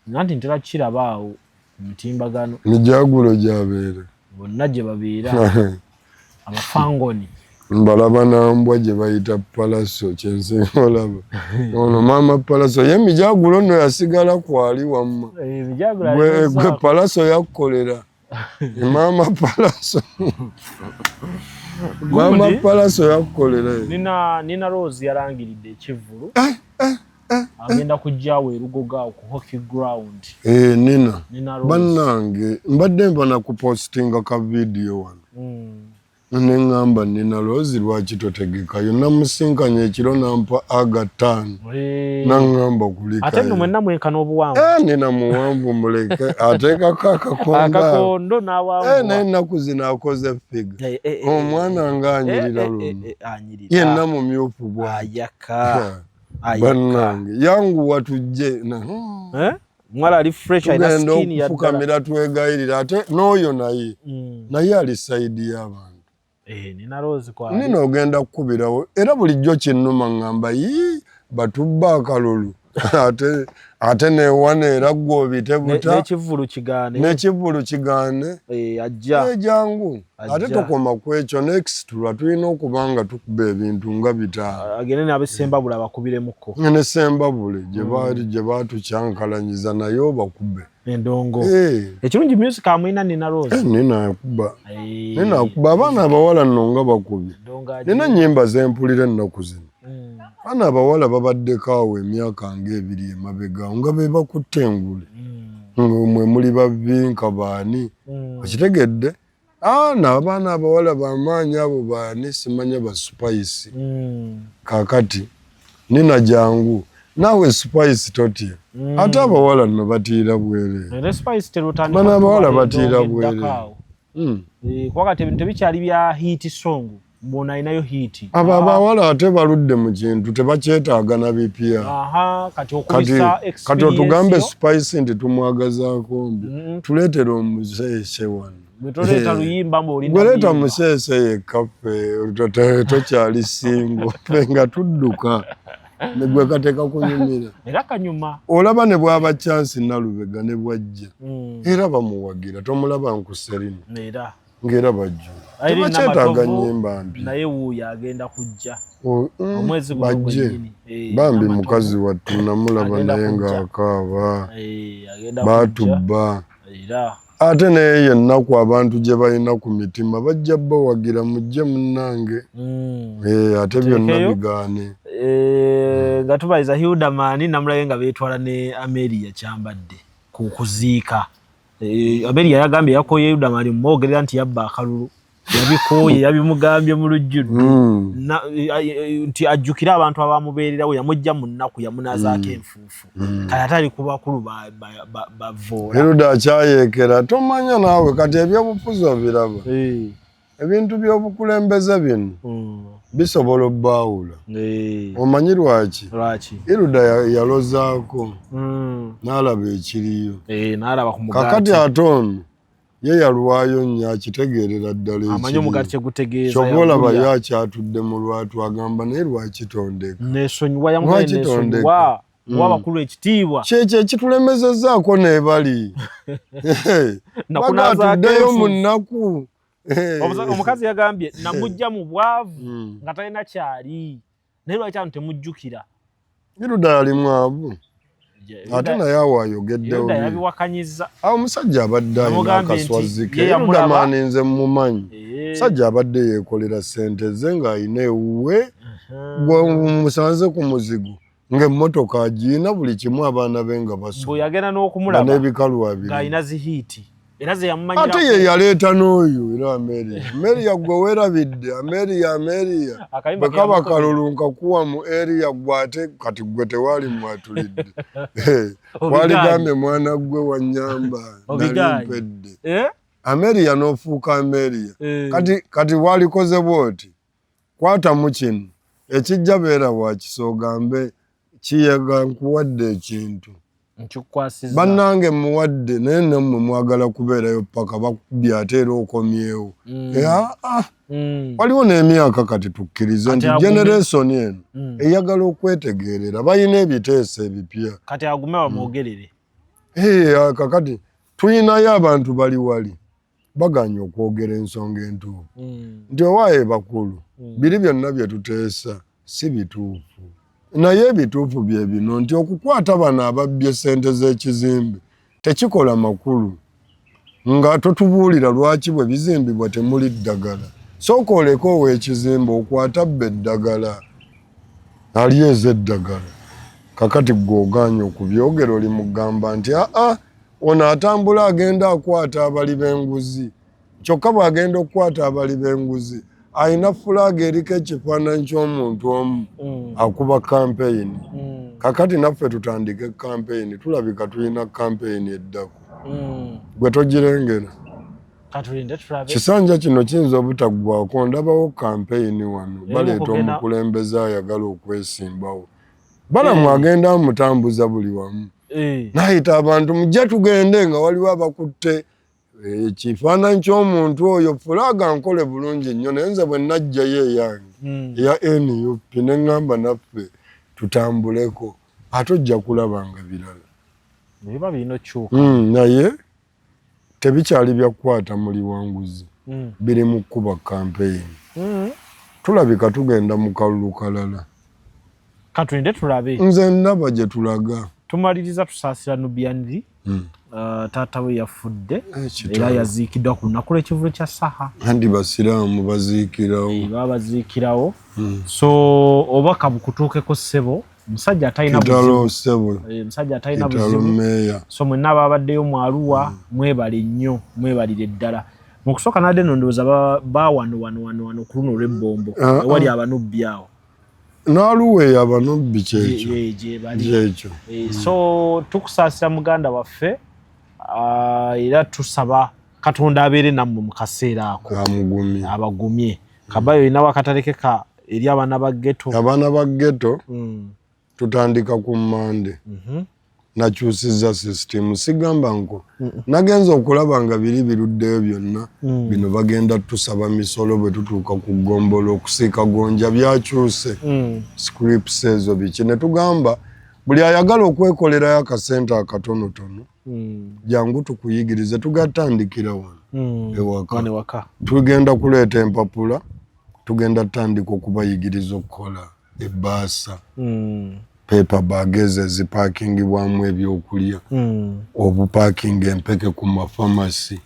Nanti ntera kukiraba awo ku mitimbagano. Mijagulo gy'abeera. Bonna gye babeera. Abafangoni. Mbalaba nambwa gye bayita Palaso, kyensinga olaba ono maama Palaso ye Mijagulo nno yasigala kwali wamma. Gwe Palaso yakkolera maama Palaso, maama Palaso yakkolera. Nina Rose yalangiridde ekivvulu, agenda kujjawo erugoga ku hockey ground. Nina bannange mbadde nva nakupostinga ka vidiyo wano neŋŋamba Nina Rose lwaki totegekayo? Namusinkanye ekiro nampa aga 5 naŋŋamba kulikayo. Ate nno mwenna mwenkana obuwanvu. Nina muwanvu, muleke ateekako akakondo n'awanvuwa. Naye ennaku zino akoze figure, omwana ng'anyirira luno, yenna mumyufu bwayaka. Bannange yanguwa tujje. Mwala ali fresh, alina skin ya okufukamira twegayirira. Ate n'oyo naye naye ali side y'abantu. Nina Rose kwa Nina ogenda kukubirawo era bulijjo kinnuma, ŋŋamba yii batubba akalulu ate ate newana era gwe obite buta n'ekivvulu kigaane. N'ekivvulu kigaane. Ajja. Jangu ate tokoma ku ekyo, next lwa tulina okuba nga tukuba ebintu nga 5. Agende n'abesembabule abakubiremuko. Ne Sembabule gye baali gye batukyankalanyiza naye obakube endongo. Ekirungi music amwina Nina Rose. Nina akuba, Nina akuba. Abaana abawala nno nga bakubye. Nina nyimba zempulira ennaku zino. Abaana abawala babaddeko awo emyaka nga 2 emabega nga be bakutte engule, mwe muli bavinka baani, okitegedde? N'abaana abawala bamaanyi abo baani simanya ba Spice. Kakati Nina jangu naawe Spice totya. Ate abawala nno batiira bwereere, bano abawala batiira bwereere. Kuba kati ebintu tebikyali bya hit song, bwona alinayo hit. Abo abawala ate baludde mu kintu, tebakyetaaga na bipya. Kati otugambe Spice nti tumwagazaako mbi, tuleetere omuseese wano. Gweleeta museese yekka, ffe tokyali single, ffe nga tudduka gwe kateeka kunyumira. Era kanyuma. Olaba ne bwaba Chance Nalubega ne bwajja era bamuwagira, tomulaba nkuserino ng'era bajjula, tebakyetaaga nnyimba mpya. Naye wuuyo agenda kujja omwezi guno bajje. Bambi mukazi wattu namulaba naye ng'akaaba, batubba. Ate naye yennaku abantu gye balina ku mitima bajja bawagira mujje munnange. Ate byonna bigaane. Nga tubaliza Hilderman namulabe nga beetwala ne Amelia Kyambadde ku kuziika. Amelia yagambye yakoye Hilderman mwogerera nti yabba akalulu, yabikooye, yabimugambye mu lujjudde nti ajjukire abantu abamubeererawo, yamujja mu nnaku, yamunazaako enfuufu. Kale ate ali ku bakulu bavoola. Hilda akyayeekera, tomanya naawe kati ebyobufuzi obiraba. Ebintu by'obukulembeze bino bisobola obbaawula. Omanyi lwaki? Lwaki? Hilda yalozaako n'alaba ekiriyo. N'alaba ku mugaati. Kakati ate ono ye yalwayo nnyo, akitegeerera ddala. Amanyi omugaati kyegutegeeza. Kyova olaba ye akyatudde mu lwatu, agamba naye lwakitondeka. Nesonyiwa, yamugambye nesonyiwa, wa abakulu ekitiibwa. Kyekyo ekitulemezezzaako n'ebali bagatuddeyo mu nnaku. Omukazi yagambye namujja mu bwavu nga talina kyali, naye lwaki abantu temujjukira? Hilda yali mwavu ate naye awo ayogeddewo. Yabiwakanyiza. Awo omusajja abadde alina akaswazi ke. Hilderman nze mumanyi, musajja abadde yeekolera ssente ze ng'alina ewuwe, gwe musanze ku muzigo ng'emmotoka agiina, buli kimu, abaana be nga basoma. Yagenda n'okumulaba n'ebikalu abiri ng'alina zihiiti era ze yamumanyira. Ate ye yaleeta n'oyo era Ameria. Ameria gwe weerabidde Ameria, Ameria bwe kaba kalulu nkakuwa mu area gwe, ate kati gwe tewali mwatulidde, waligambye mwana gwe wanyamba nali mpedde. Ameria n'ofuuka Ameria. Kati kati walikoze bwoti, kwatamu kino ekijja, beera wakisa ogambe kiyega nkuwadde ekintu. Nkikwasiza. Bannange muwadde, naye nammwe mwagala kubeerayo paka bakubye ate era okomyewo. Ah. Waliwo n'emyaka kati tukkirize nti generation eno eyagala okwetegeerera, balina ebiteeso ebipya. Kati agume bamwogerere. Kakati tuyinayo abantu bali wali baganye okwogera ensonga entuufu nti owaaye bakulu, biri byonna bye tuteesa si bituufu, naye ebituufu bye bino nti okukwata bano ababbye ssente z'ekizimbe tekikola makulu nga totubuulira lwaki bwe bizimbibwa temuli ddagala. Sooka oleke ow'ekizimbe okwata abba eddagala alyeza eddagala. Kakati gwe ogaanye okubyogera, oli mugamba nti aa ono atambula agenda akwata abali b'enguzi, kyokka bw'agenda okukwata abali b'enguzi alina flag eriko ekifaananyi ky'omuntu omu akuba kampeyini. Kakati naffe tutandike kampeyini, tulabika tulina kampeyini eddako. Gwe togirengera? Katulinde tulabe. Kisanja kino kiyinza obutaggwako, ndabawo kampeyini wano baleeta omukulembeze ayagala okwesimbawo, Balamu agenda amutambuza buli wamu nayita abantu mujje tugende, nga waliwo abakutte ekifaananyi ky'omuntu oyo, flag nkole bulungi nnyo, naye nze bwe najjayo eyange eya NUP ne ŋŋamba naffe tutambuleko, ate ojja kulaba nga birala. Biba birina okukyuka. Naye tebikyali bya kukwata muli wanguzi, biri mu kkuba kampeyini. Tulabika tugenda mu kalulu kalala. Katulinde tulabe. Nze ndaba gye tulaga. Tumaliriza tusaasira Nubian Li. Taata we yafudde. Kitalo. Era yaziikiddwa ku lunaku lw'ekivulu kya Saha. Andi basiraamu baziikirawo. Baba baziikirawo. So obubaka bukutuukeko ssebo, musajja atalina Kitalo buzibu. Ssebo. Musajja atalina Kitalo buzibu. Meeya. So mwenna ababaddeyo mu Arua, mwebale nnyo, mwebalire ddala. Mu kusooka nadde no ndowooza ba wano wano wano wano ku luno olw'ebbombo ewali abanubbi awo. N'aluweeyo abanubbi kyekyo. Gye bali. Kyekyo. So tukusaasira muganda waffe, era tusaba Katonda abeere nammwe mu kaseera ako. Amugumye. Abagumye. Kabayo olinawo akatalekeka eri abaana ba ghetto? Abaana ba ghetto, tutandika ku Mande. Nakyusiza system, sigamba nko nagenza okulaba nga biri biruddeyo byonna. Bino bagenda tusaba misolo bwe tutuuka ku ggombolo okusiika gonja, byakyuse. Scripts ezo biki, ne tugamba buli ayagala okwekolerayo akasente akatonotono, jangu tukuyigirize. Tugatandikira wano ewaka. Wano ewaka. Tugenda kuleeta empapula, tugenda tutandika okubayigiriza okukola ebbaasa. Paper bag ezo ezipakingibwamu ebyokulya, obupakinga empeke ku mafamasi,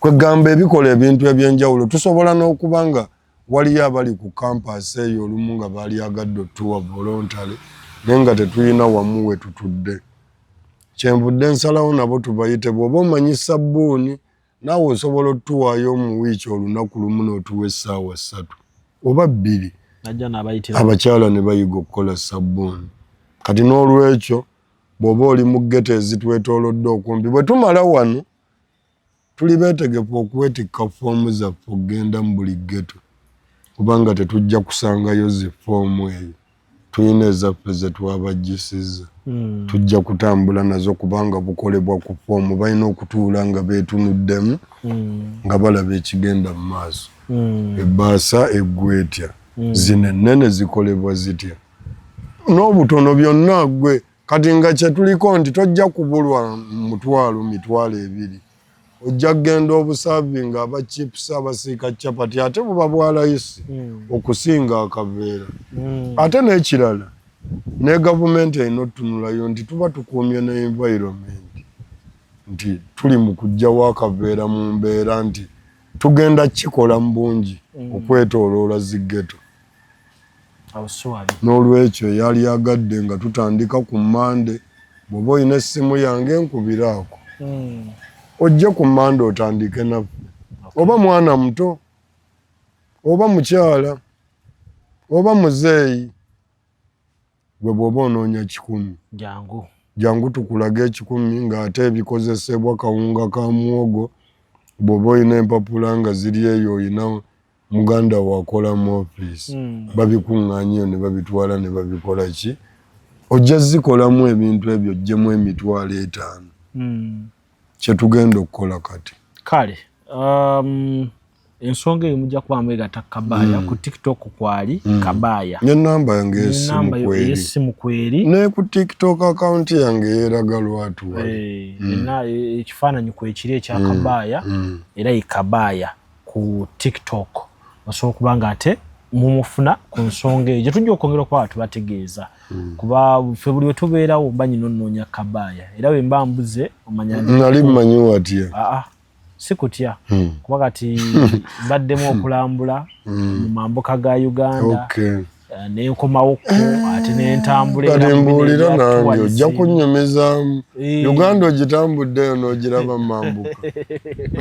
kwegamba ebikola ebintu ebyenjawulo. Tusobola n'okuba nga waliyo abali ku campus eyo olumu nga balyagadde otuwa voluntary, naye nga tetulina wamu we tutudde. Kyenvudde nsalawo nabo tubayite. Bw'oba omanyi sabbuuni, naawe osobola otuwaayo mu wiiki olunaku lumu n'otuwa essaawa 3 oba 2, Najja n'abayitira. abakyala ne bayiga okukola sabbuuni. Kati n'olwekyo bw'oba oli mu ghetto ezitwetoolodde okumpi, bwe tumala wano tuli beetegefu okwetikka foomu zaffe okugenda mu buli ghetto, kubanga tetujja kusangayo zi foomu eyo. Tulina ezaffe ze twabajjisizza, tujja kutambula nazo, kubanga bukolebwa ku foomu. Balina okutuula nga beetunuddemu, nga balaba ekigenda mu maaso, ebbaasa eggwa etya, zino ennene zikolebwa zitya, n'obutono byonna. Gwe kati nga kyetuliko nti tojja kubulwa mutwalo, 20,000, ojja kugenda obusavinga aba chips, abasiika chapati, ate buba bwa layisi okusinga akaveera. Ate n'ekirala, ne gavumenti erina otutunulayo nti tuba tukuumye ne environment, nti tuli mu kuggyawo akaveera mu mbeera nti tugenda kukikola mu bungi okwetooloola zi ghetto. Awo si wabi. N'olwekyo yali agadde nga tutandika ku Mande. Bw'oba olina essimu yange, nkubiraako, ojje ku Mande otandike naffe, oba mwana muto, oba mukyala, oba muzeeyi. Gwe bw'oba onoonya 100, Jangu. jangu tukulage 100, ng'ate ebikozesebwa kawunga ka muwogo. Bw'oba olina empapula nga ziri eyo, olina muganda wo akola mu ofiisi, babikuŋŋaanyeyo ne babitwala ne babikola ki, ojja zikolamu ebintu ebyo, oggyemu 50,000. Kyetugenda okukola kati. Kale, ensonga eyo mujja kuba mwegatta Kabaya ku TikTok, kwali Kabaya. Nenamba yange ey'essimu Enamba yo kweri. Ey'essimu kweri. Ne ku TikTok account yange yeeraga lwatu wali. Ena ekifaananyi kwekiri ekya Kabaya, era ye Kabaya ku TikTok. Osobola okuba nga ate mumufuna ku nsonga eyo gye tujja okwongera okuba nga tubategeeza, kuba ffe buli we tubeerawo mba nyina onnoonya Kabaya, era bwe mba mbuze omanya ndi Nali mmanyi watya. Aa, si kutya, kuba kati mbaddemu okulambula mu mambuka ga Uganda, nenkomawokko ate nentambula era Kati mu bino mbuulira ebya nange, ojja tourism. kunnyumizaamu. Uganda ogitambuddeyo n'ogiraba mambuka,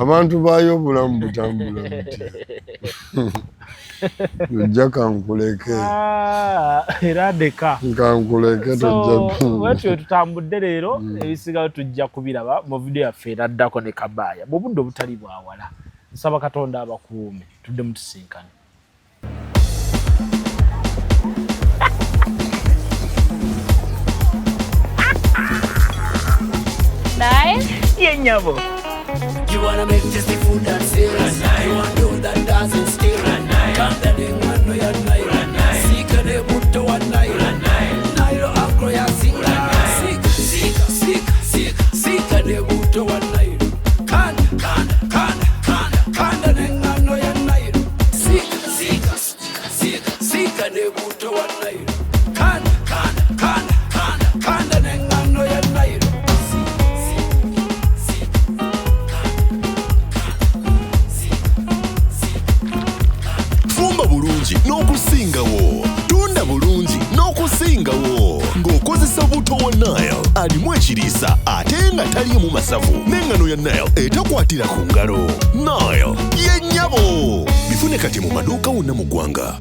abantu baayo obulamu butambula butya? Ojja kankuleke. Ah, era ndeka. Kankuleke. So Tojja. Bwetyo tutambudde leero, ebisingayo tujja kubiraba mu vidiyo yaffe eraddako ne Kabaya mu budde obutali bwawala. Nsaba Katonda abakuume, tuddemu tusinkane. Nine. Ye nyabo. You wanna make tasty food and serious. You want do that doesn't steal. Kanda n'engano ya Nile. Siika ne butto wa Nile. Nile Agro yasinga. Siika, siika, siika, siika, siika ne butto wa Nile. Kanda, kanda, kanda, kanda, kanda n'engano ya Nile. Siika, siika, siika, siika ne butto wa Nile. Kanda, kanda, kanda, kanda, kanda n'engano ya Nile. Siika, siika, siika. Fumba bulungi n'okusingawo, tunda bulungi n'okusingawo ng'okozesa buto wa Nile alimu ekiriisa ate nga taliimu masavu, n'engano ya Nile etakwatira ku ngalo. Nile ye nnyabo. Bifune kati mu maduuka wonna mu ggwanga.